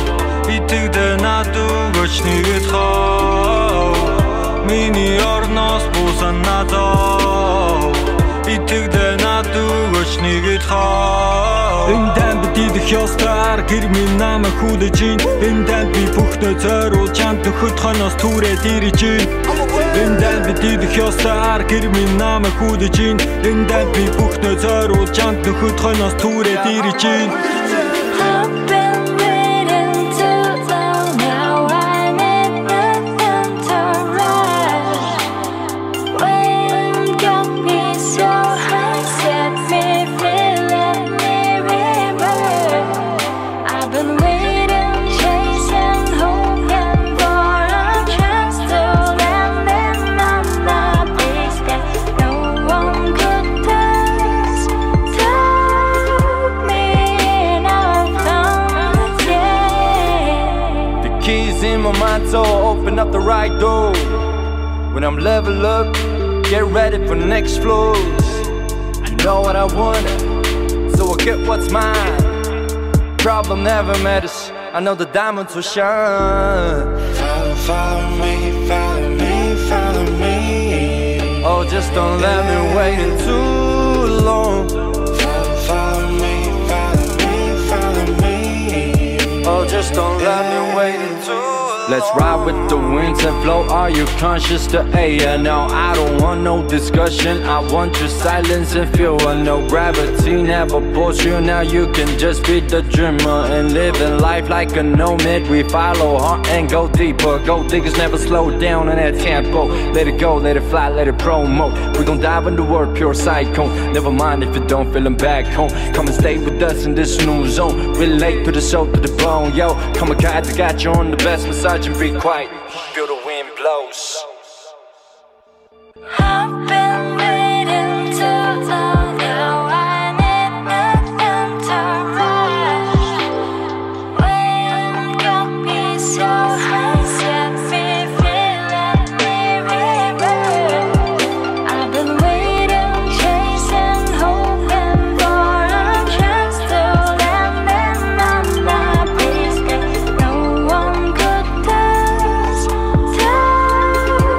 Итэгэдэ надад үгөөш нэгэтэ хоо. Минии орноһоо бусаана зоо. Итэгэдэ надад үгөөш нэгэтэ хоо. Эндэ бидэ идэх ёһотой, ар гэр минь намайе хүлеэжэ байна. Эндэ би бүхэнөө зорюулжа шамда, нүхэд хойноһоо түрээд ерэжэ байна. Эндэ бидэ идэх ёһотой, ар гэр минь намайе хүлеэжэ байна. Эндэ би бүхэнөө зорюулжа шамда, нүхэд хойноһоо түрээд ерэжэ байна. I've been waiting too long now, I need nothing to rush. When got me so high, set me free, let me rebirth. I've been waiting, chasing, hoping for a chance to land in my place that no one could touch. Took me in a thunder, yeah. The keys in my mind, so open up the right door. When I'm level up, get ready for next floors. I know what I want, so I get what's mine. Problem never matters. I know the diamonds will shine. Follow, follow me, follow me, follow me. Oh, just don't let me waiting too long. Follow, follow me, follow me, follow me. Oh, just don't let me waiting too long. Let's ride with the winds and flow. Are you conscious to air? No, I don't want no discussion. I want your silence and feel. I know gravity never pulls you. Now you can just be the dreamer and living life like a nomad. We follow heart and go deeper. Gold diggers never slow down in that tempo. Let it go, let it fly, let it promote. We gon' dive in the world, pure psycho. Never mind if you don't feel 'em back home. Come and stay with us in this new zone. Relate to the soul, to the bone, yo. Come and guide, got you on the best massage and be quiet. Feel the wind blows. I've been waiting too long now. I need nothing to rush. When got me so high, set me free, let me rebirth. I've been waiting, chasing, hoping for a chance to land in my place that no one could touch. Took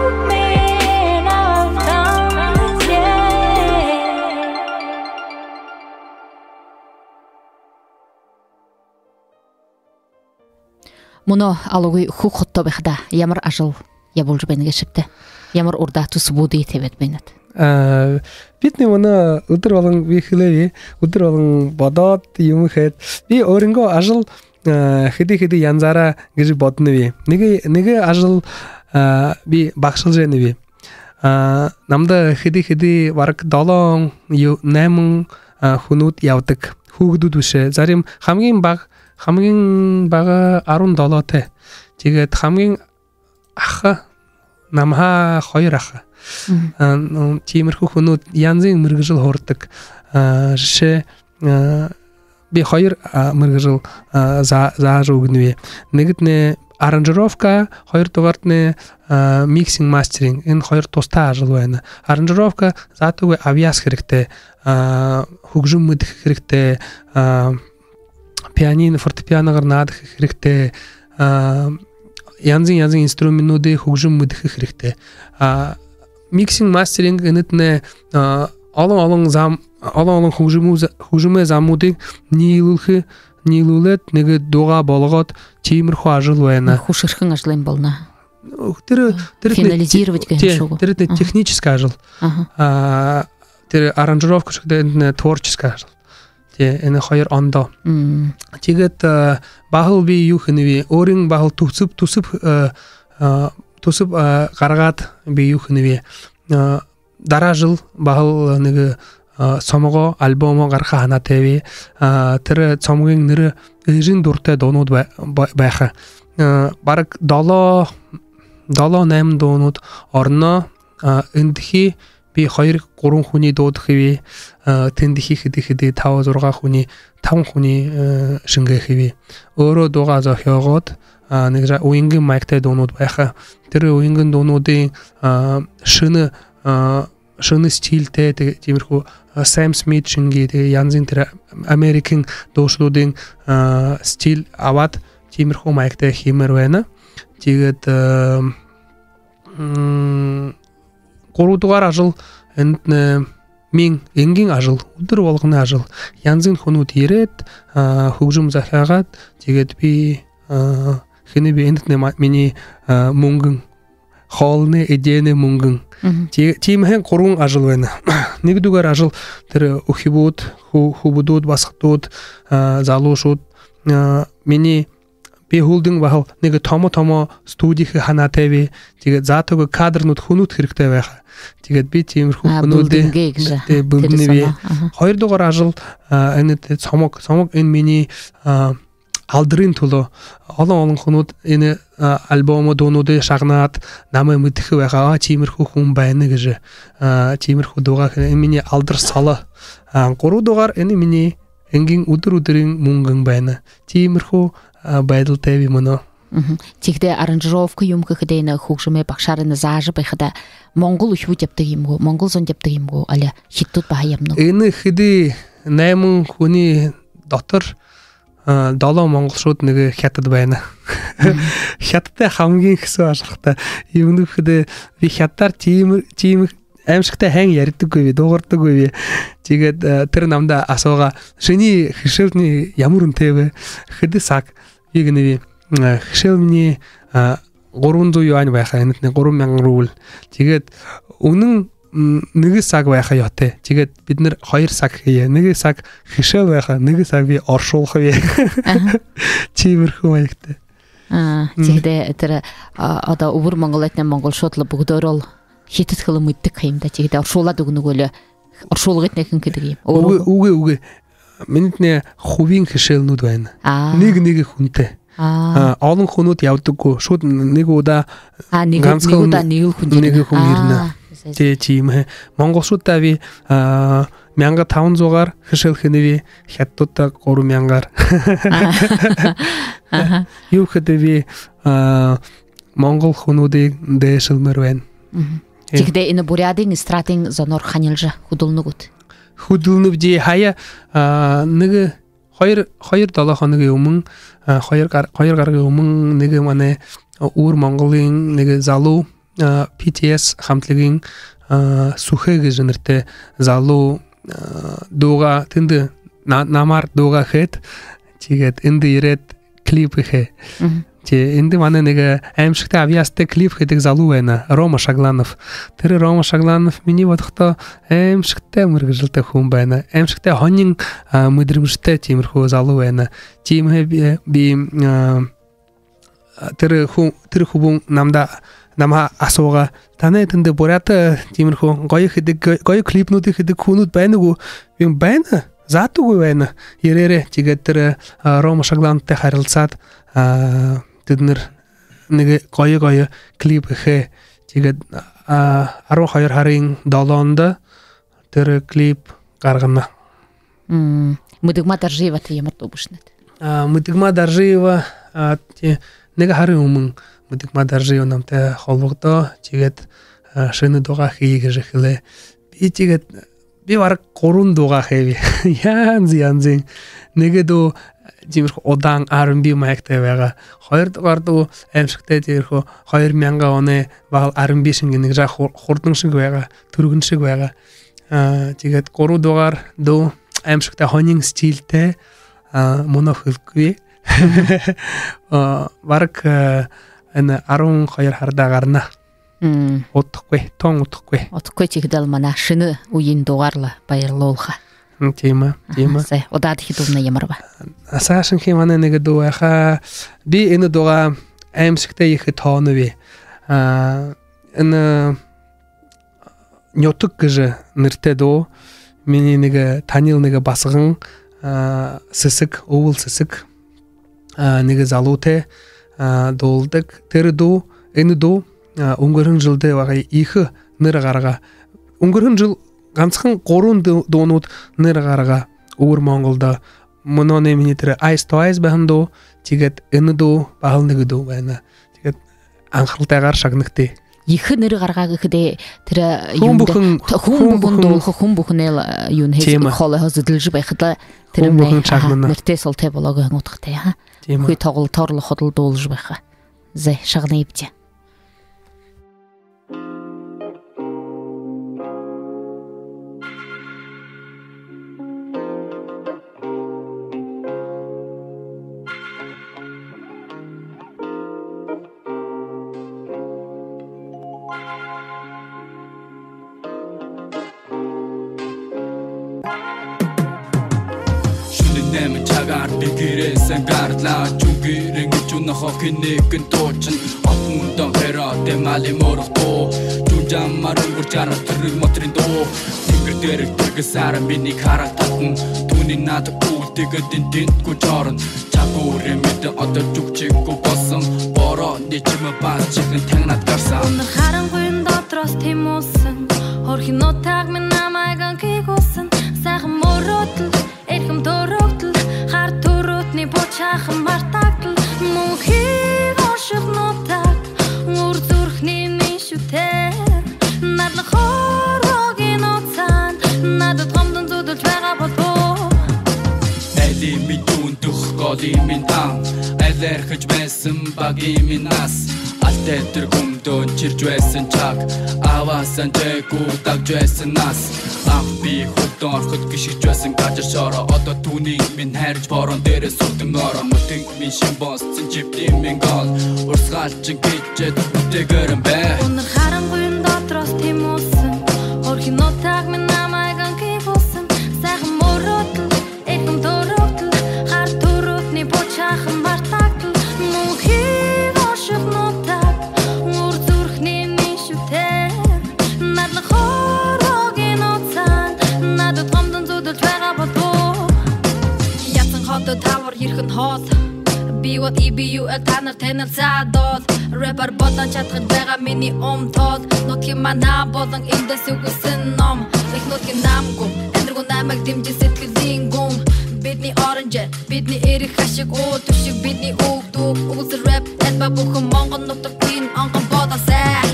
Мүнөө Алугай хүг хотодо байхадаа ямар ажал ябуулжа байна гээшэбта? Ямар урда түсэбүүдые табяад байнат? А, бидэнэй мүнөө үдэр болон, би хэлээб, үдэр болон бодоод, юумэ хээд. Би өөрынгөө ажал, а, хэды-хэды янзаараа гэжэ бодоноб. Нэгэ, нэгэ ажал, а, би багшалжа байнаб. А, намда хэды-хэды бараг долоон, ю-, найман, а, хүнүүд ябадаг. Хүүгэдүүд бэшэ. Зарим, хамгийн бага, хамгийн бага арбан долоотой. Тиигээд хамгийн аха, намһаа хоёр аха. Мгм. А, ну, тиимэрхүү хүнүүд янзын мэргэжэл һурадаг. А, жэшээ, а, би хоёр, а, мэргэжэл, а, за-, заажа үгэнэб. Нэгэдэнь аранжировка, хоёрдугаартнай, а, миксинг, мастеринг. Энэ хоёр тустай ажал байна. Аранжировка заатагүй абьяас хэрэгтэй, а, хүгжэм мэдэхэ хэрэгтэй, а, пианино, фортепианогоор наадаха хэрэгтэй, а, янзын-янзын инструменнүүдые хүгжэм мэдэхэ хэрэгтэй. А, миксинг, мастеринг энэтнай, а, олон-олон зам, олон-олон хүгжэмүү-, за-, хүгжэмэй замуудые ниилүүлхэ, ниилүүлээд, нэгэ дуугаа болгоод, тиимэрхүү ажал байна. Хүшэрхэн ажал юм болоно. Тэрэ, тэрэтнай те-, финализировать гэхэ юм шүү. Тэрэтнай техническэ ажал. Аха. А, тэрэ аранжировка шэгтэй, энэтнай творческэ ажал. Тэ, энэ хоёр ондоо. Мм. Тиигээд, а, баһал би юу хэнэб, өөрын баһал түсэб, түсэб, а, а, түсэб, а, гаргаад би юу хэнэб. А, дараа жэл баһал нэгэ, а, сомогоо, альбомо гаргаха һанаатайб. А, тэрэ сомогой нэрэ «Эжын дуратай дуунууд» бай-, бай-, байха. А, бараг долоо, долоо-найман дуунууд орно. А, эндэхи би хоёр-гурбан хүниие дуудахаб. А, тэндэхи хэды-хэды, таба-зургаа хүниие, табан хүниие, э, шэнгээхэб. Өөрөө дуугаа зохёогоод, а, нэгэ жа-, уянган маягтай дуунууд байха. Тэрэ уянган дуунуудые, а, шэнэ, а, шэнэ стильтэй, тэ-, тиимэрхүү, а, Сэм Смит шэнги, тэ-, янзын тэрэ Америкын дуушадуудые, а, стиль абаад, тиимэрхүү маягтай хээмээр байна. Тиигээд, э, м, гурбадугаар ажал, энэтнай, э, минии энгин ажал, үдэр болгоной ажал. Янзын хүнүүд ерээд, а, хүгжэм захяагаад, тиигээд би, а, хэнэб, энэтнай ма-, минии, а, мүнгэн, хоолной, эдеэнэй мүнгэн. Мгм. Ти-, тиимэһээ гурбан ажал байна. Нэгэдүгээр ажал тэрэ үхибүүд, хү-, хүбүүдүүд, басагадууд, а, залуушуул, а, минии би һүүлдэнь баһал нэгэ томо-томо студи хэхэ һанаатайб. Тиигээд заатагүй кадрнууд, хүнүүд хэрэгтэй байха. Тиигээд би тиимэрхүү, а, хүнүүдые бэлдэнэ гэжэ. Тэ, тэрэ бэлдэнэб. Аха. Хоёрдугаар ажал, а, энэ тэ сомог, сомог энэ минии, а, алдарай түлөө. Олон-олон хүнүүд энэ, а, альбомо дуунуудые шагнаад, намайе мэдэхэ байха. А, тиимэрхүү хүн байна гэжэ. А, тиимэрхүү дуугаа хэнэ. Энэ минии алдар соло. А, гурбадугаар, энэ минии энгин үдэр-үдэрэй мүнгэн байна. Тиимэрхүү, а, байдалтайб мүнөө. Мгм. Тиихэдээ аранжировка юумэ хэхэдээ, энэ хүгжэмэй багшаар энэ заажа байхада, монгол үхибүүд ябадаг юм гү, монгол зон ябадаг юм гү, али хитадууд баһа ябана гү? Энэ хэды, найман хүнэй дотор, а, долоо монголшууд, нэгэ хитад байна. Мгм. Хитадтай хамагай хэсүү ажалхатай. Юундэб гэхэдэ, би хитадаар тиимэ, тиимэ аймшагтай һайн яридаггүйб, дуугардаггүйб. Тиигээд, э, тэрэ намда асуугаа: «Шинии хэшээлни ямар үнэтэй бэ? Хэды саг?» Би гэнэб: «Э, хэшээлни, э, гурбан зуун юань байха, энэтнай гурбан мянган рубль». Тиигээд үнэн, м, нэгэ саг байха ёһотой. Тиигээд бидэнэр хоёр саг хэе. Нэгэ саг хэшээл байха, нэгэ саг би оршуулхаб. Аха. Тиимэрхүү маягтай. А, мм. Тиихэдээ тэрэ, а, одоо Үбэр Монголойтнай монголшууд лэ бүгэдөөрөөл хитад хэлэ мэдэдэг юм даа. Тиихэдээ оршуулаад үгэнэ гү, али оршуулгатнай хэн хэдэг юм? Өөрөө? Үгы, үгы, үгы. Миниитнай хубиин хэшээлнүүд байна. Аа. Нэгэ нэгэ хүнтэй. Аа. А, олон хүнүүд ябадаггүй. Шууд нэгэ удаа, а, нэгэ, ганса нэгэ хүн, удаа нэгэл хүн, нэгэл хүн ирнэ. Аа, зэ, зэ. Тэ, тиимэ. Монголшуудта би, а, мянга табан зуугаар хэшээл хэнэб, хитадта гурбан мянгаар. Аа. Аха. Юу гэхэдэ би, а, монгол хүнүүдые дээшэлмээр байна. Мгм. Э. Тиихэдээ энэ буряадын эстрадын зоноор ханилжа хүдэлнэ гүт? Хүдэлнэбди, хаяа, а, нэгэ хоёр, хоёр долоо хоногой өмнө, а, хоёр гар-, хоёр гарагай өмнө нэгэ манай, а, Үбэр Монголой нэгэ залуу, а, би ти эс хамтлагай, а, Сүхэ гэжэ нэрэтэй залуу, а, дуугаа тэндэ на-, намаар дуугаа хээд, тиигээд эндэ ерээд клип хэхэ. Мгм. Тэ, эндэ манай нэгэ аймшагтай абьяастай клип хэдэг залуу байна. Рома Шагланов. Тэрэ Рома Шагланов минии бодоходоо аймшагтай мэргэжэлтэй хүн байна. Аймшагтай һонин, а, мэдрэмжэтэй тиимэрхүү залуу байна. Тиимэһээ би, би, а, тэрэ хүн, тэрэ хүбүүн намда, намһаа асуугаа: «Танай тэндэ буряад тиимэрхүү гоё хэдэг, гоё клипнүүдые хэдэг хүнүүд байна гү?» Би: «Байна. Заатагүй байна. Ерээрэй». Тиигээд тэрэ, а, Рома Шаглановтай харилсаад, а, тэдэнэр нэгэ гоё-гоё клип хэхэ. Тиигээд, а, арбан хоёр һарын долоондо тэрэ клип гаргана. Мм, Мэдэгма Доржиеватай ямар дуу бэшэнэт? А, Мэдэгма Доржиева, а, тэ, нэгэ һарын өмнө Мэдэгма Доржиева намтай холбогдоо. Тиигээд, а, шэнэ дуугаа хэе гэжэ хэлээ. Би тиигээд, би бараг гурбан дуугаа хээб. Янза янзын. Нэгэ дуу тиимэрхүү удаан R and B маягтай байгаа. Хоёрдугаар дуу аймшагтай, тиимэрхүү хоёр мянга оной баһал R and B шэнги, нэгэ жаа хур-, хурдан шэнги байгаа, түргэн шэнги байгаа. А, тиигээд гурбадугаар дуу аймшагтай һонин стильтэй, а, мүнөө хэлэхэгүй. А, бараг, а, энэ арбан хоёр һарада гарана. Мм. Удахагүй, тон удахагүй. Удахагүй, тиихэдээл манай шэнэ үеын дуугаар лэ баярлуулха. М, тиимэ, тиимэ. Аха, зай, удаадахи дуунай ямар бэ? А, саашанхи манай нэгэ дуу байха. Би энэ дуугаа аймшагтай ехэ тооноб. А, энэ «Нютаг» гэжэ нэрэтэй дуу. Минии нэгэ танил нэгэ басаган, а, Сэсэг, Үбэл Сэсэг, а, нэгэ залуутай, а, дуулдаг. Тэрэ дуу, энэ дуу, а, үнгэрһэн жэлдэ бага ехэ нэрэ гаргаа. Үнгэрһэн жэл гансахан гурбан дуу-, дуунууд нэрэ гаргаа. Үбэр Монголдо мүнөөнэй минии тэрэ «Eyes to Eyes» байһан дуу, тиигээд энэ дуу баһал нэгэ дуу байна. Тиигээд анхаралтайгаар шагнагты. Ехэ нэрэ гаргаа гэхэдээ, тэрэ хүн бүхэн, хүн бүхэн дуулха, хүн бүхэнэйл, э, юун хэжэ, тиимэ, хоолойһоо зэдэлжэ байхада, хүн бүхэн шагнана. Нэртэй солотой болоо гэһэн удхатай, аха. Тиимэ. Хүй тоглолтоор лэ ходол дуулжа байха. Зай, шагнаябди. Шүдэн найман чагаар би гэрээһээ гарлаа. Чүгээрэн чунахо хэнэйхэн тоочон. Отон дон хэрэ тэмали морохто. Чунжамар үнгэрчара тэрэ моторын доо. Тэнгэр дээрэ тэргэсээр минии харагтатан. Түүнэй наад үлдэгдэн тэндэ гү чорон. Чагуури мэдэ одоо зүгшэгүй болоһон. Борооной чимээ баһа жэхэн тагнаад гараһан. Үнэр харанхуйн дотроһоо тиимүүлһэн. Хөөрхы нютаг минь намайе гэнхэ хүсэһэн. Сайхан мөрөөдөл, эрхим түрэгдэл, хара түрүүтнай бушаахан мартагдал. Мүнхын оршоһон нютаг, үри зүрхэнэй минии шүтээ. Наадал хорбоогийн нууцан, наадад гомдон зүдэлжэ байгаа болтогой. Айлын минь дүүндэх, голын минь дан, айлаар хэжэ байһан багын минь нас. Алтай тэрэ хүмдөө чиржэ байһан чаг, абаһан жэгүү дагжа байһан нас. Анх би хүлдөө ороход гэшхэжэ байһан газар шороо. Одоо түүнэй минь хайржа, бороон дээрээ суудан ороо. Мэтын минь шэнэ болоһон, жэбтын минь гол. Урсгалжан гэжэ үтэгэрэн бэ. Үнэр харанхуйн дотроһоо тиимүүлһэн. Хөөрхы нютаг минь намайе гэнхэ хүсэһэн. Сайхан мөрөөдөл, эрхим түрэгдэл, хара түрүүтнай бушаахан мартагдал. Мүнхын оршоһон нютаг, үри зүрхэнэй минии шүтээ. Наадал хорбоогийн нууцан, наадад гомдон зүдэлжэ байгаа болтогой. Язаһан хото табар ерэһэн хоол. Би вот и би ю эл танар танилсаад оол. Рэпер болон шадахаар байгаа минии ум тоол. Нютагай манай болон эндэ үгы һэн ном. Эхэ нютагай нам гү, энэргүүн намайе дэмжэһэн сэдьхэлэй гүн. Бидэнэй оронжо, бидэнэй эрэ хашаг, өө, түшэг, бидэнэй үгтүүг. Үгы рэп, эльбэ бүхэн Монгол нютагтань онхо болоһон.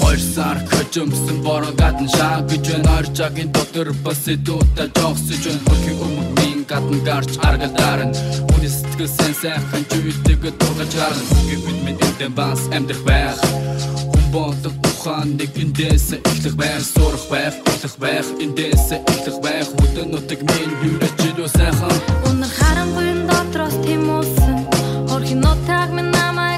Хоёр сар хэжэмһэн бороон гадна шаагажа байна. Хоёр шагийн дотор баһа сэдьхэлдээ жогсожо байна. Хөөрхы үмэг минь гадна гаража аргалдарна. Үнэн сэдьхэлһээ һайхан шүлэгүүд дуулгажа гарна. Үгы, бидэ минь эндэ баһа амидарха байха. Хүн болодог ухаан нэгэ эндээһээ эхилхэ байха. Һураха байха, эхилхэ байха, эндээһээ эхилхэ байха. Үбэр нютаг минь юрэ жэлөө һайхан. Үнэр харанхуйн дотроһоо тиимүүлһэн. Хөөрхы нютаг минь намайе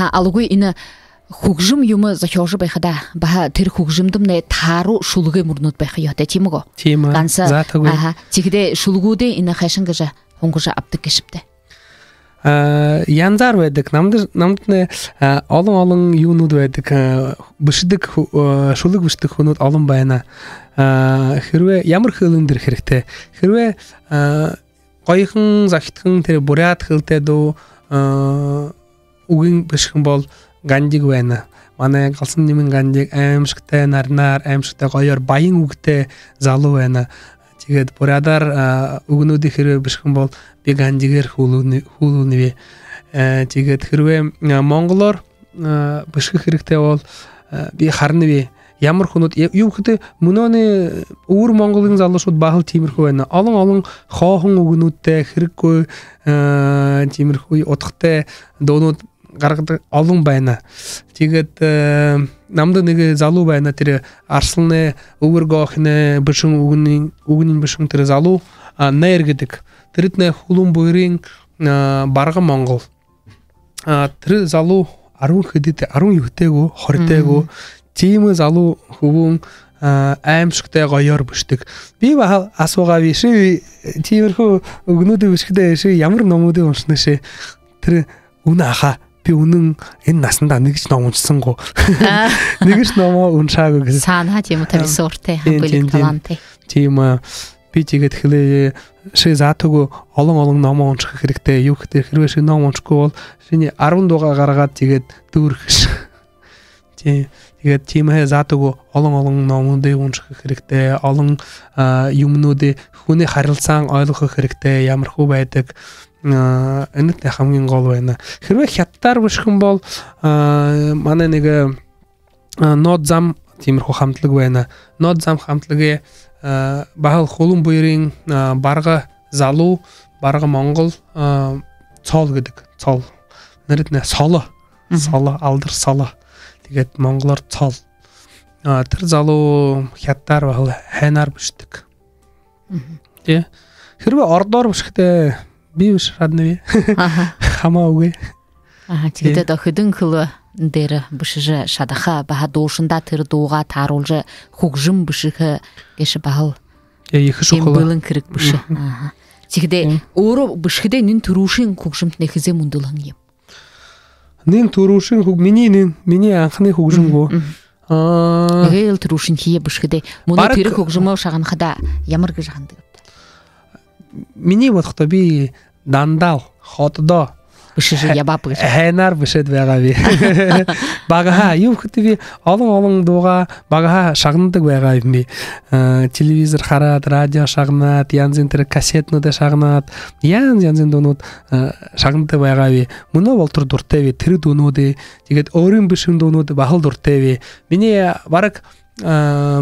Алгүй, энэ хүгжэм юумэ зохёожо байхадаа, баһа тэрэ хүгжэмдэмнай тааруу шүлэгэй мүрнүүд байха ёһотой, тиимэ гү? Тиимэ. Ганса. Заатагүй. Аха. Тиихэдээ шүлэгүүдээ энэ хайшан гэжэ һунгажа абдаг гээшэбта? А, янзаар байдаг. Намда, намданай, а, олон-олон юунууд байдаг. А, бэшэдэг хү-, а, шүлэг бэшэдэг хүнүүд олон байна. А, хэрвээ ямар хэлэн дээрэ хэрэгтэй? Хэрвээ, а, гоёхон, зохидхон тэрэ буряад хэлтэй дуу, а, үгын бэшэхэ юм бол Гандиг байна. Манай Галсан-Нимын Гандиг аймшагтай наринаар, аймшагтай гоёор, баян үгэтэй залуу байна. Тиигээд буряадаар, а, үгэнүүдые хэрвээ бэшэхэ юм бол би Гандигээр хүлүүлнэ-, хүлүүлнэб. Э, тиигээд хэрвээ, а, монголоор, а, бэшэхэ хэрэгтэй бол, а, би харанаб. Ямар хүнүүд, я-, юуб гэхэдэ, мүнөөнэй Үбэр Монголой залуушууд баһал тиимэрхүү байна. Олон-олон хооһон үгэнүүдтэй, хэрэггүй, а, тиимэрхүү удхатай дуунууд гаргадаг олон байна. Тиигээд, э, намда нэгэ залуу байна, тэрэ Арсаланай, Үбэр Гоохинай бэшэһэн үгэнэй, үгэнэй бэшэһэн тэрэ залуу, а, Найр гэдэг. Тэрэтнай Хүлэн буйрын, а, Барга монгол. А, тэрэ залуу арбан хэдытэй, арбан юһэтэй гү, хоритой гү. Мм. Тиимэ залуу хүбүүн, а, аймшагтай гоёор бэшэдэг. Би баһал асуугааб: ши тиимэрхүү үгэнүүдые бэшэхэдээ ши ямар номуудые уншанабши? Тэрэ үнэн аха. Би үнэн энэ насандаа нэгэшье ном уншаһан гү? А. Нэгэшье номоо уншаагүй гэһэн. Саанаһаа тиимэ талисууртай, тиимэ, бэлиг, тиимэ, тиимэ талаантай. Тиимэ, а, би тиигээд хэлээ: ши заатагүй олон-олон номоо уншаха хэрэгтэй. Юуб гэхэдэ, хэрвээ ши ном уншахагүй бол, шинии арбан дуугаа гаргаад, тиигээд дүүрэхэш. Тии-, тиигээд тиимэһээ заатагүй олон-олон номуудые уншаха хэрэгтэй, олон, а, юумэнүүдые, хүнэй харилсаан ойлгохо хэрэгтэй, ямархуу байдаг. А, энэтнай хамгийн гол байна. Хэрвээ хятадаар бэшэхэ юм бол, а, манай нэгэ, а, Нод зам тиимэрхүү хамтлаг байна. Нод зам хамтлагай, а, баһал Хүлэн буйрын, а, Барга залуу, Барга монгол, а, Цол гэдэг. Цол. Нэрэтнай Соло. Мгм. Соло, алдар Соло. Тиигээд монголоор Цол. А, тэрэ залуу хятадаар, баһал һайнаар бэшэдэг. Мгм. Тии. Хэрвээ ородоор бэшэхэдээ би бэшэ шаданаб. Аха. Хамаагүй. Аха, тиигээд, тии, одоо хэдэн хэлэн дээрэ бэшэжэ шадаха, баһа дуушандаа тэрэ дуугаа тааруулжа хүгжэм бэшэхэ гээшэ баһал, э, ехэ шухала, бэлэн хэрэг бэшэ. Мгм. Аха. Тиихэдээ, мгм, өөрөө бэшэхэдээ нэн түрүүшын хүгжэмтнай хэзээ мүндэлһэн юм? Нэн түрүүшын хүг-, минии нэн, минии анханай хүгжэм гү? Мгм, мгм. Аа. Эгээл түрүүшынхиеэ бэшэхэдээ. Мүнөө бараг тэрэ хүгжэмөө шагнахадаа ямар гэжэ һанадагбта? Минии бодоходоо би дандаа л ходо бэшэжэ ябааб гэжэ. Һайнаар бэшээд байгааб. Багаһаа, юуб гэхэдэ, би олон-олон дуугаа багаһаа шагнадаг байгааб би. Э, телевизор хараад, радио шагнаад, янзын тэрэ кассетэнүүдые шагнаад, янз-янзын дуунууд, э, шагнадаг байгааб. Мүнөө болотор дуртайб тэрэ дуунуудые. Тиигээд өөрын бэшэһэн дуунуудые баһал дуртайб. Минии бараг, э,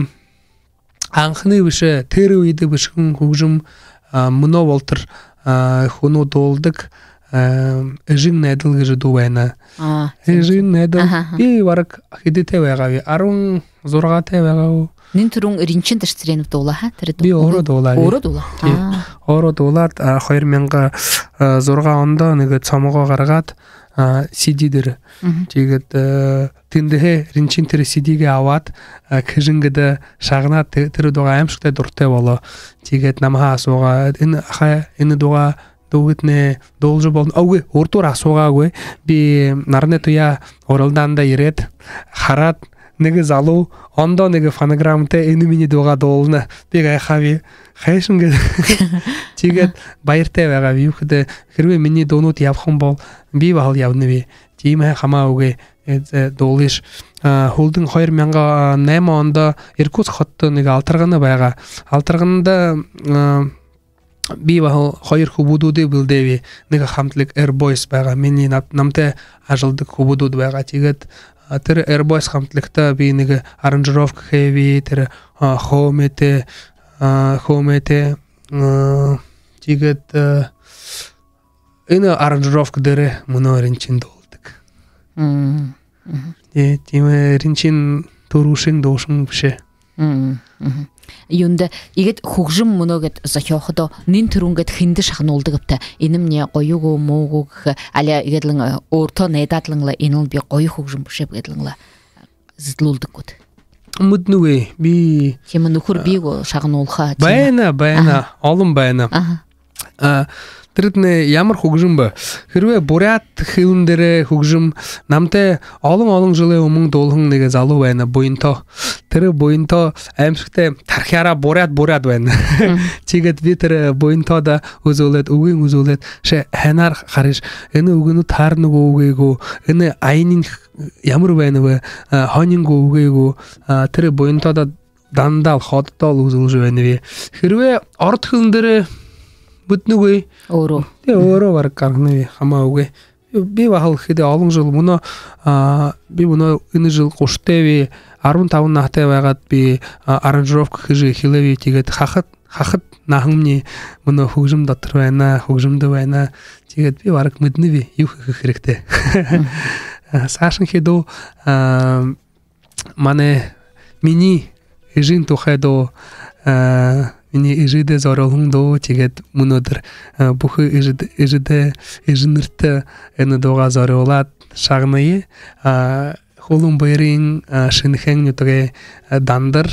анханай бэшэ, тэрэ үедэ бэшэһэн хүгжэм, а, мүнөө болотор, а, хүнүүд дуулдаг, а, «Эжын найдал» гэжэ дуу байна. А, тиимэ. «Эжын найдал». Аха, аха. Би бараг хэдытэй байгааб? Арбан зургаатай байгааб. Нэн түрүүн Ринчин Дашицыренов дуулаа, ха, тэрэ дуу? Би өөрөө дуулааб. Өөрөө дуулаа? Тии. Аа. Өөрөө дуулаад, а, хоёр мянга зургаан ондо нэгэ цомогоо гаргаад, а, си ди дээрэ. Мгм. Тиигээд, э, тэндэһээ Ринчин тэрэ си ди-гээ абаад, а, хэжэнгэдэ шагнаад, тэ-, тэрэ дуугаа аймшагтай дуртай болоо. Тиигээд намһаа асуугаа: «Энэ, аха, энэ дуугаа дуугатнай дуулажа болоно?» Үгы, урдуур асуугаагүй. Би «Наранай туяа» урилдаанда ерээд, хараад, нэгэ залуу ондоо нэгэ фонограмматай энэ минии дуугаа дуулана. Би гайхааб. Хайшан гээд. Тиигээд баяртай байгааб. Юуб гэхэдэ, хэрвээ минии дуунууд ябаһан бол, би баһал ябанаб. Тиимэ, хамаагүй, э, э, дуулыш. А, һүүлдэнь хоёр мянга найман ондо Иркутск хотодо нэгэ алтаргана байгаа. Алтарганада, а, би баһал хоёр хүбүүдүүдые бэлдээб. Нэгэ хамтлаг Air Boys байгаа. Минии наб-, намтай ажалладаг хүбүүдүүд байгаа. Тиигээд, а, тэрэ Air Boys хамтлагта би нэгэ аранжировка хээб. Тэрэ, а, хөөмэйтэй, а, хөөмэйтэй, а, тиигээд, а, энэ аранжировка дээрэ мүнөө Ринчин дуулдаг. Мм. Мгм. Э, тиимэ, Ринчин түрүүшын дуушан бэшэ. Мм. Мгм. Юундэ иигээд хүгжэм мүнөө гээд зохёоходоо нэн түрүүн гээд хэндэ шагнуулдаг бта? Энэмни гоё гү, муу гү гэхэ, али иигээд лэ өөртөө найдаад лэ, энэл би гоё хүгжэм бэшэб гээд лэ зэдэлүүлдэг гүт? Мэдэнэгүй, би... Тиимэ нүхэр бии гү шагнуулха, тиимэ? Байна, байна. Аха. Олон байна. Аха. А, тэрэтнай ямар хүгжэм бэ? Хэрбээ буряад хэлэн дээрэ хүгжэм, намтай олон-олон жэлэй өмнө дуулаһан нэгэ залуу байна, Буянто. Тэрэ Буянто аймшагтай тархяараа буряад, буряад байна. Мгм. Тиигээд би тэрэ Буянтодо үзүүлээд, үгыень үзүүлээд: «Ши һайнаар харыш, энэ үгэнүүд таарана гү, үгы гү, энэ аяниинь ямар байна бэ, а, һонин гү, үгы гү?» А, тэрэ Буянтодо дандаа л, хододоо л үзүүлжэ байнаб. Хэрбээ ород хэлэн дээрэ мэдэнэгүй. Өөрөө. Тэ, өөрөө бараг гарганаб, хамаагүй. Би баһал хэды олон жэл мүнөө, а, би мүнөө энэ жэл гушатайб, арбан табан наһатай байгаад би, а, аранжировка хэжэ эхилээб, тиигээд хахад, хахад наһамни мүнөө хүгжэм дотор байна, хүгжэмдэ байна. Тиигээд би бараг мэдэнэб, юу хэхэ хэрэгтэй. Мгм. А, саашань хэдөө, а, манай, минии эжын тухай дуу, а, минии эжыдээ зорюулһан дуу, тиигээд мүнөөдэр, а, бүхы эжэд-, эжыдээ, эжынэртэ энэ дуугаа зорюулаад шагная. А, Хүлэн Буйрын, а, Шэнэхээн нютагай, а, Дандар,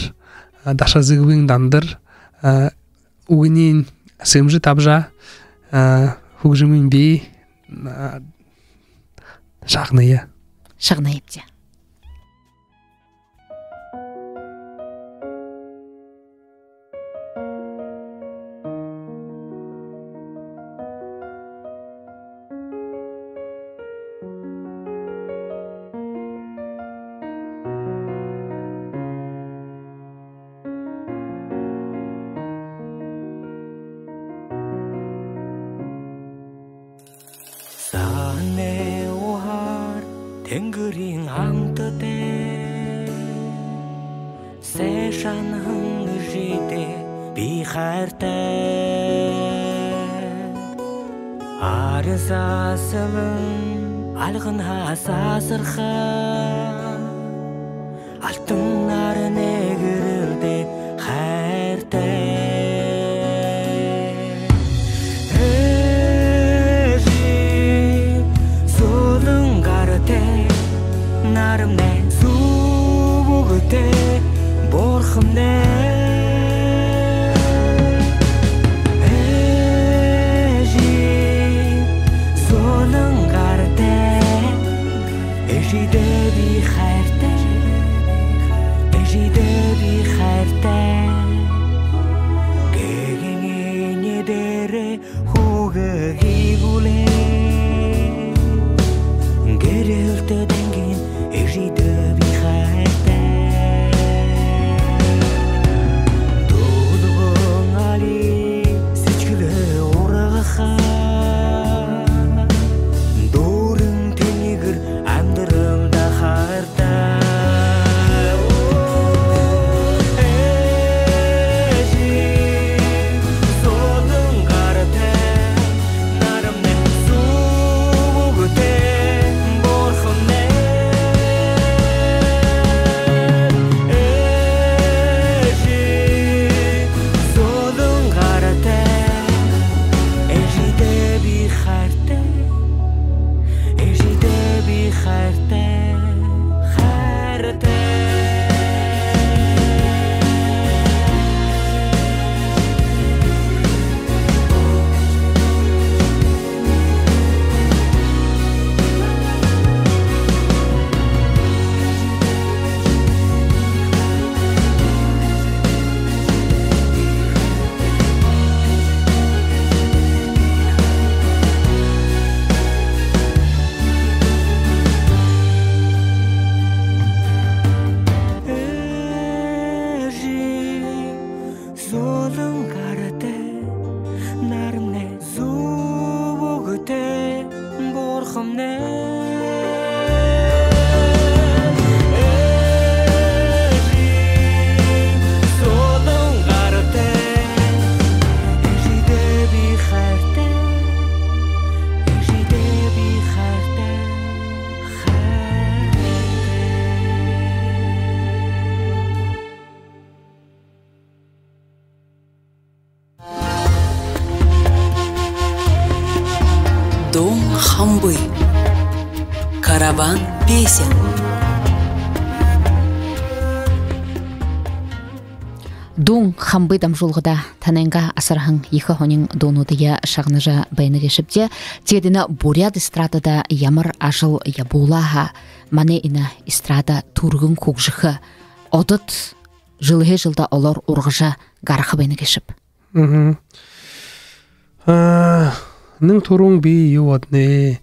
а, Дашазэгбын Дандар, а, үгэнь Сэмжэ Табжа, а, хүгжэмынь би, а, шагная. Шагнаябди. Саһанай уһаар тэнгэриин амтатай, сай шанаһан эжыдээ би хайратай. Арюун сасалан альганһаа сасарха, алтан наранай гэрэлдээ хайратай. Эжы зөөлэн гартай, наранай зүб үгэтэй бурхамнай. Эжы зөөлэн гартай, эжыдээ би хайратай, эжыдээ би хайратай. Гэгээн энеэн дээрээ хүүгэдээ гүүлээ, гэрэлтэ дангин эжыдээ би хайратай. Дуулгын али сэдьхэлээ ургаха, дүүрэн тэнигэр амидаралда хайратай. Эжы зөөлэн гартай, наранай зүб үгэтэй бурхамнай. Эжы зөөлэн гартай, эжыдээ би хайратай, эжыдээ би хайратай, хайратай. Эжы зөөлэн гартай, наранай зүб үгэтэй бурхамнай. Эжы зөөлэн гартай, эжыдээ би хайратай, эжыдээ би хайратай, хайратай. Хамби. Караван песен. Дуун хамби дамжуулгада танайнгаа асарһан ехэ һонин дуунуудые шагнажа байна гээшэбди. Тиигээд энэ буряад эстрадада ямар ажал ябуулаа һаа, манай энэ эстрада түргэн хүгжэхэ, одод жэлһээ жэлдэ олоор ургажа гараха байна гээшэб. Мгм. А, нэн түрүүн би юу бодоноб?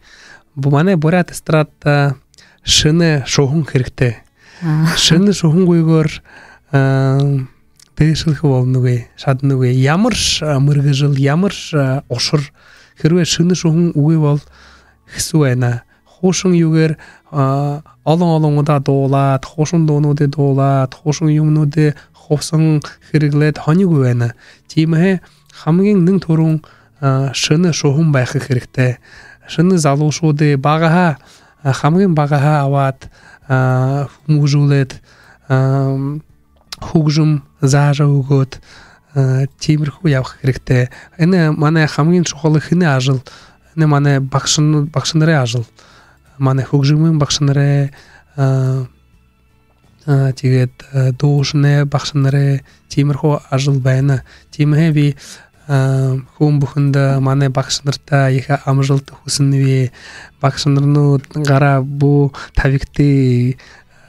Бу-, манай буряад эстрадада шэнэ шуһан хэрэгтэй. А. Шэнэ шуһангүйгөөр, а, дээшэлхэ болоногүй, шаданагүй. Ямаршье, а, мэргэжэл, ямаршье, а, ушар. Хэрвээ шэнэ шуһан үгы бол, хэсүү байна. Хуушан юугээр, а, олон-олон удаа дуулаад, хуушан дуунуудые дуулаад, хуушан юумэнүүдые хуһан хэрэглээд һонигүй байна. Тиимэһээ хамагынь нэн түрүүн, а, шэнэ шуһан байха хэрэгтэй. Шэнэ залуушуудые багаһаа, а, хамагынь багаһаа абаад, а, хүмүүжүүлээд, а, хүгжэм заажа үгөөд, а, тиимэрхүү ябаха хэрэгтэй. Энэ манай хамагынь шухала хэнэй ажал? Энэ манай багшан-, багшанарай ажал. Манай хүгжэмэй багшанарай, а, а, тиигээд, а, дуушанай багшанарай тиимэрхүү ажал байна. Тиимэһээ би, а, хүн бүхэндэ, манай багшанарта ехэ амжалта хүсэнэб. Багшанарнууд гараа бү табигты.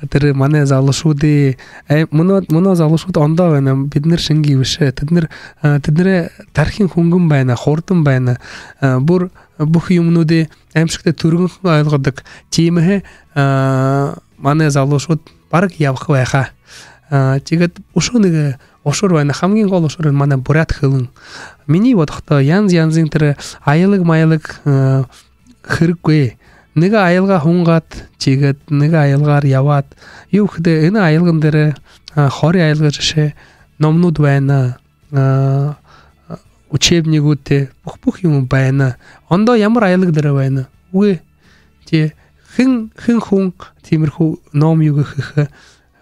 Тэрэ манай залуушуудые, э, мүнөө, мүнөө залуушууд ондоо байна. Бидэнэр шэнги бэшэ. Тэдэнэр, а, тэдэнэрэй тархинь хүнгэн байна, хурдан байна. А, бүри бүхы юумэнүүдые аймшагтай түргэнхэн ойлгодог. Тиимэһээ, а, манай залуушууд бараг ябаха байха. А, тиигээд үшөө нэгэ ушар байна. Хамагынь гол ушар манай буряад хэлэн. Минии бодоходоо, янза-янзын тэрэ аялга-маялга, а, хэрэггүй. Нэгэ аялга һунгаад, тиигээд нэгэ аялгаар ябаад, юу гэхэдэ, энэ аялган дээрэ, а, хори аялга жэшээ, номнууд байна, а, учебнигүүдтэй, бүх, бүх юумэн байна. Ондоо ямар аялга дээрэ байна? Үгы. Тии, хэн, хэн хүн тиимэрхүү ном юугээ хэхэ,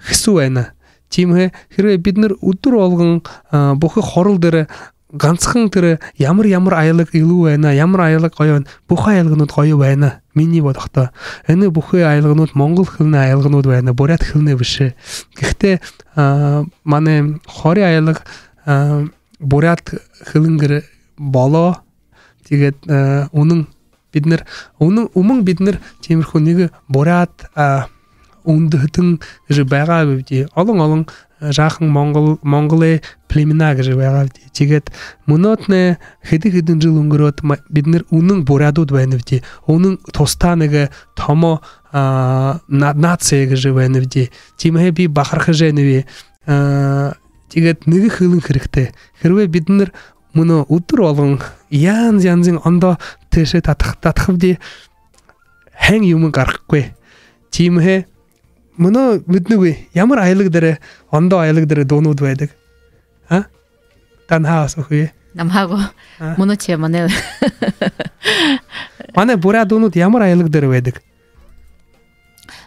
хэсүү байна. Тиимэһээ хэрвээ бидэнэр үдэр болгон, а, бүхы хорол дээрэ гансахан тэрэ ямар, ямар аялга элүүр байна, ямар аялга гоё байна, бүхы аялганууд гоё байна. Минии бодоходоо, энэ бүхы аялганууд монгол хэлэнэй аялганууд байна, буряад хэлэнэй бэшэ. Гэхдээ, а, манай хори аялга, а, буряад хэлэн гэр болоо. Тиигээд, а, үнэн бидэнэр, үнэн, үнэн бидэнэр тиимэрхүү нэгэ буряад, а, үндэһэтэн гэжэ байгаабди. Олон-олон, а, жаахан монгол, монголой племена гэжэ байгаабди. Тиигээд мүнөөдэнь хэды-хэдэн жэл үнгэрөөд, ма-, бидэнэр үнэн буряадууд байнабди. Үнэн тустаа нэгэ томо, а, на-, наци гэжэ байнабди. Тиимэһээ би бахархажа байнаб. А, тиигээд нэгэ хэлэн хэрэгтэй. Хэрвээ бидэнэр мүнөө үдэр болгон янза-янзын ондоо тээшээ татах-, татахабди, һайн юумэн гарахагүй. Тиимэһээ мүнөө мэдэнэгүй, ямар аялга дээрэ, ондоо аялга дээрэ дуунууд байдаг? А? Танһаа асуухаб. Намһаа гү? А? Мүнөө тиимэ манай. Манай буряад дуунууд ямар аялга дээрэ байдаг?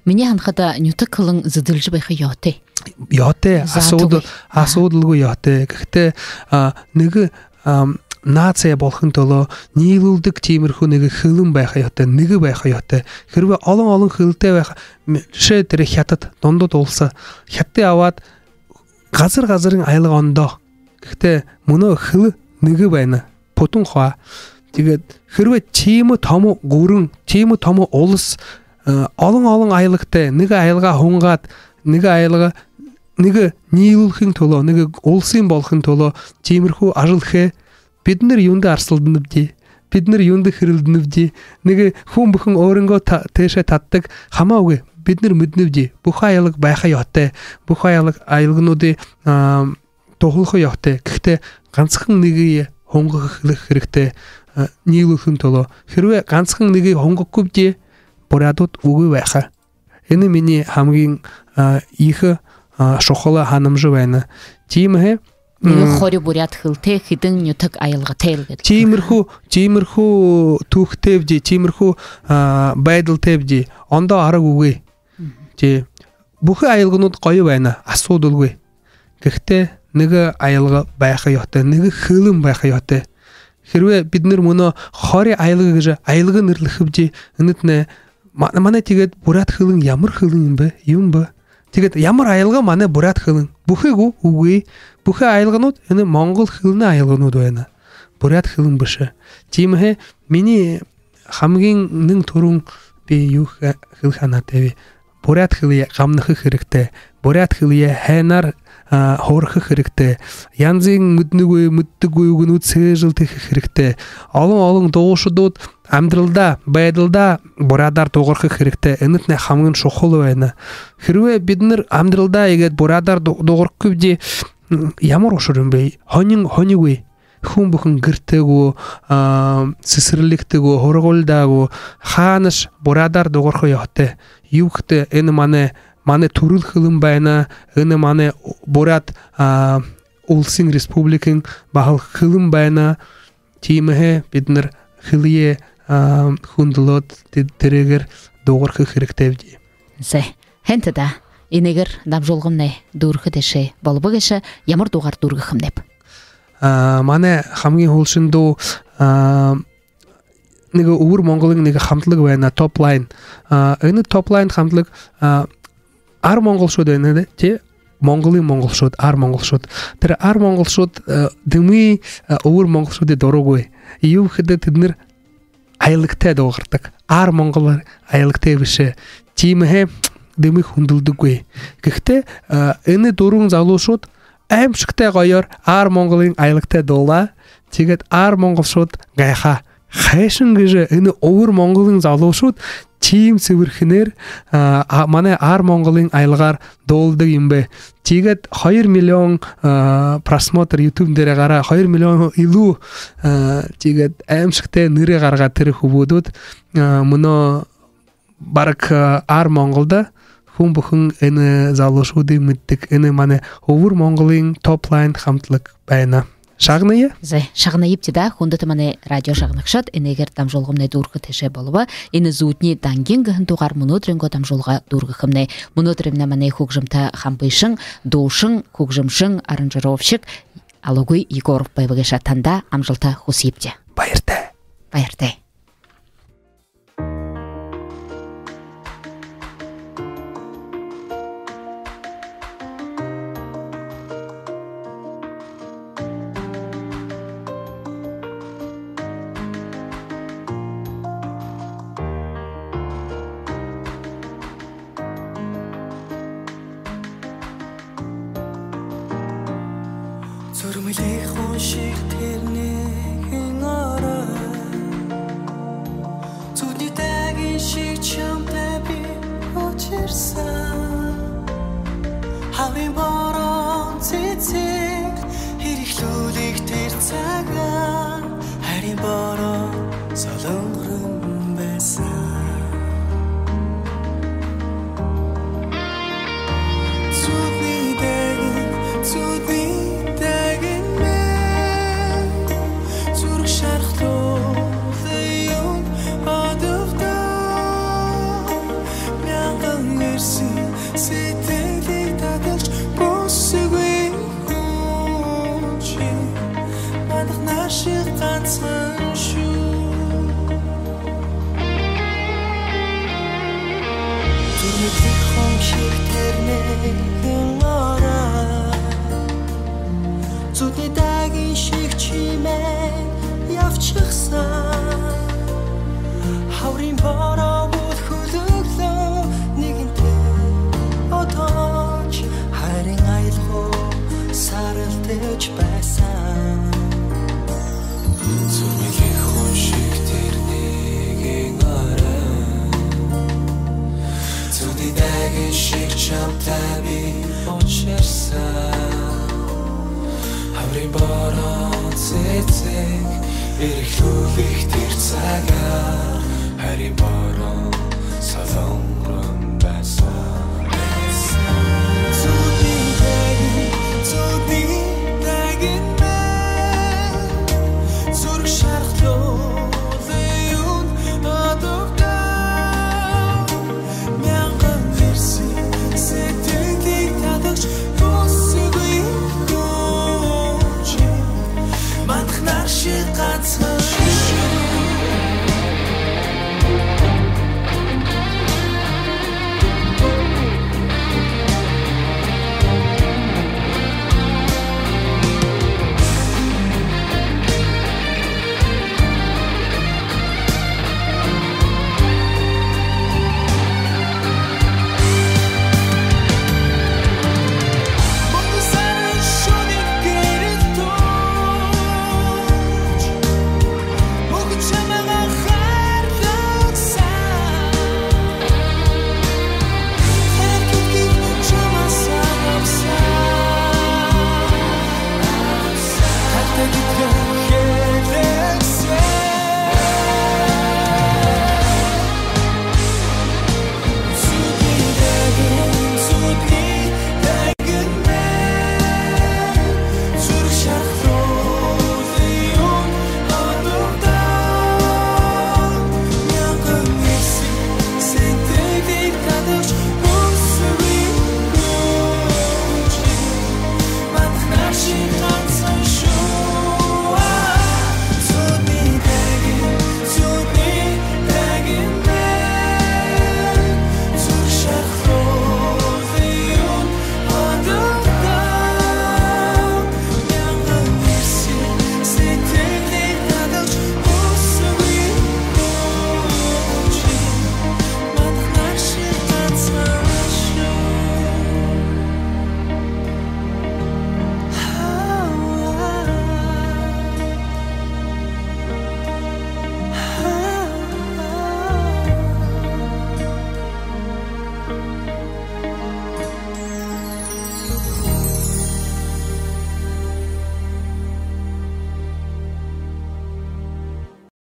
Минии һанахада, нютаг хэлэн зэдэлжэ байха ёһотой. Ёһотой, асуудал-, асуудалгүй ёһотой. Гэхдээ, а, нэгэ, а, наци болохын түлөө ниилүүлдэг тиимэрхүү нэгэ хэлэн байха ёһотой, нэгэ байха ёһотой. Хэрвээ олон-олон хэлэтэй байха, м-, жэшээ, тэрэ Хитад, Дундад улас. Хитадые абаад, газар-газарынь аялга ондоо. Гэхдээ мүнөө хэлэн нэгэ байна. Бүтэн хуу. Тиигээд хэрвээ тиимэ томо гүрэн, тиимэ томо улас, э, олон-олон аялгатай, нэгэ аялга һунгаад, нэгэ аялга, нэгэ ниилүүлхын түлөө, нэгэ уласынь болохын түлөө тиимэрхүү ажал хээ, бидэнэр юундэ арсалданабди? Бидэнэр юундэ хэрэлдэнэбди? Нэгэ хүн бүхэн өөрынгөө та-, тээшээ татадаг, хамаагүй. Бидэнэр мэдэнэбди, бүхы аялга байха ёһотой. Бүхы аялга, аялгануудые, а, туһалха ёһотой. Гэхдээ гансахан нэгые һунгаха хэ-, хэрэгтэй, а, ниилүүлхын түлөө. Хэрвээ гансахан нэгые һунгахагүйбди, буряадууд үгы байха. Энэ минии хамагынь, а, ехэ, а, шухала һанамжа байна. Тиимэһээ, нэгэ, м, хори буряад хэлэтэй, хэдэн нютаг аялгатай л гэдэг. Тиимэрхүү, тиимэрхүү түүхэтэйбди, тиимэрхүү, а, байдалтайбди. Ондоо арга үгы. Мгм. Тии. Бүхы аялганууд гоё байна, асуудалгүй. Гэхдээ нэгэ аялга байха ёһотой, нэгэ хэлэн байха ёһотой. Хэрвээ бидэнэр мүнөө хори аялга гэжэ аялга нэрлэхэбди, энэтнай ма-, манай тиигээд буряад хэлэн ямар хэлэн юм бэ? Юун бэ? Тиигээд ямар аялга манай буряад хэлэн? Бүхы гү? Үгы. Бүхы аялганууд энэ монгол хэлэнэй аялганууд байна. Буряад хэлэн бэшэ. Тиимэһээ минии хамгийн нэн түрүүн би юу хэ-, хэлэхэ һанаатайб? Буряад хэлэеэ гамнаха хэрэгтэй. Буряад хэлэеэ һайнаар, а, һураха хэрэгтэй. Янзын мэдэнэгүй, мэддэггүй үгэнүүд сээжэлдэхэ хэрэгтэй. Олон-олон дуушадууд амидаралдаа, байдалдаа буряадаар дуугарха хэрэгтэй. Энэтнай хамгийн шухала байна. Хэрвээ бидэнэр амидаралдаа иигээд буряадаар ду-, дуугархагүйбди, ямар ушар юм бэ? Һонин, һонигүй. Хүн бүхэн гэртээ гү, а, сэсэрлигтэ гү, һургуулидаа гү, хаанашье буряадаар дуугарха ёһотой. Юу гэхэдэ энэ манай, манай түрэл хэлэн байна, энэ манай буряад, а, улсын республикын баһал хэлэн байна. Тиимэһээ бидэнэр хэлэеэ, а, хүндэлөөд тэ-, тэрээгээр дуугарха хэрэгтэйбди. Зэ, һайн даа. Энээгээр дамжуулгамнай дүүрэхэ тээшээ болобо гээшэ. Ямар дуугаар дүүргэхэмнайб? А, манай хамгийн һүүлшын дуу, а, нэгэ Үбэр Монголой нэгэ хамтлаг байна, Топ Лайн. А, энэ Топ Лайн хамтлаг, а, ар монголшууд байна, тэ? Монголой монголшууд, ар монголшууд. Тэрэ ар монголшууд, а, дэмы, а, үбэр монголшуудые дурагүй. Юу гэхэдэ тэдэнэр аялагтай дуугардаг. Ар монгол аялагтай бэшэ. Тиимэһээ дэмы хүндэлдэггүй. Гэхдээ, а, энэ дүрбэн залуушууд аймшагтай гоёор ар монголой аялагтай дуулаа. Тиигээд ар монголшууд гайхаа. Хайшан гэжэ энэ үбэр монголой залуушууд тиимэ сэбэрхэнээр, а, а, манай ар монголой аялагаар дуулдаг юм бэ. Тиигээд хоёр миллион, а, просмотр YouTube дээрэ гараа, хоёр миллион илүү, а, тиигээд аймшагтай нэрэ гаргаа тэрэ хүбүүдүүд, а, мүнөө бараг, а, ар Монголдо хүн бүхэн энэ залуушуудые мэддэг. Энэ манай Үбэр Монголой Топ Лайн хамтлаг байна. Шагная? Зэ, шагнаябди даа, хүндэтэ манай радио шагнагшад, энээгээр дамжуулгамнай дүүрэхэ тээшээ болобо. Энэ «Зүүдэнэй дангин» гэһэн дуугаар мүнөөдэрэйнгөө дамжуулга дүүргэхэмнай. Мүнөөдэрэймнай манай хүгжэмтэ хамбышан, дуушан, хүгжэмшэн, аранжировщик Алугай Егоров байба гээшэ. Танда амжалта хүсэебди. Баяртай. Баяртай. Зүрмэлэй хоншиг тэрэнэй хэн орой. Зүүдэнэй дангин шиг чамтай би учирсан. Хабарай бороо сэсэг эрхлүүлэх тэрэ сагта. Харин бороо солонгорон байсан. Зүүдэнэй дангин, зүүдэнэй дангин минь. Зүрхэ шархалуулаа юун одовдоо. Мянган эрсэн сэтгэлые таталжа бусагүй хүн ши. Манайх наашаа ганцхан шүү. Зүрмэлэй хоншиг тэрэнэй хэн орой. Зүүдэнэй дангин шиг чимээ ябашаһан. Хабарай бороо бү хүлэглөө нэгэнтээ одоошье. Харин аялгаагүй саралтайжа байсан. Зүрмэлэй хоншиг тэрэнэй хэн орой. Зүүдэнэй дангин шиг чамтай би учирсан. Хабарай бороо сэсэг эрхлүүлэх тэрэ сагта. Харин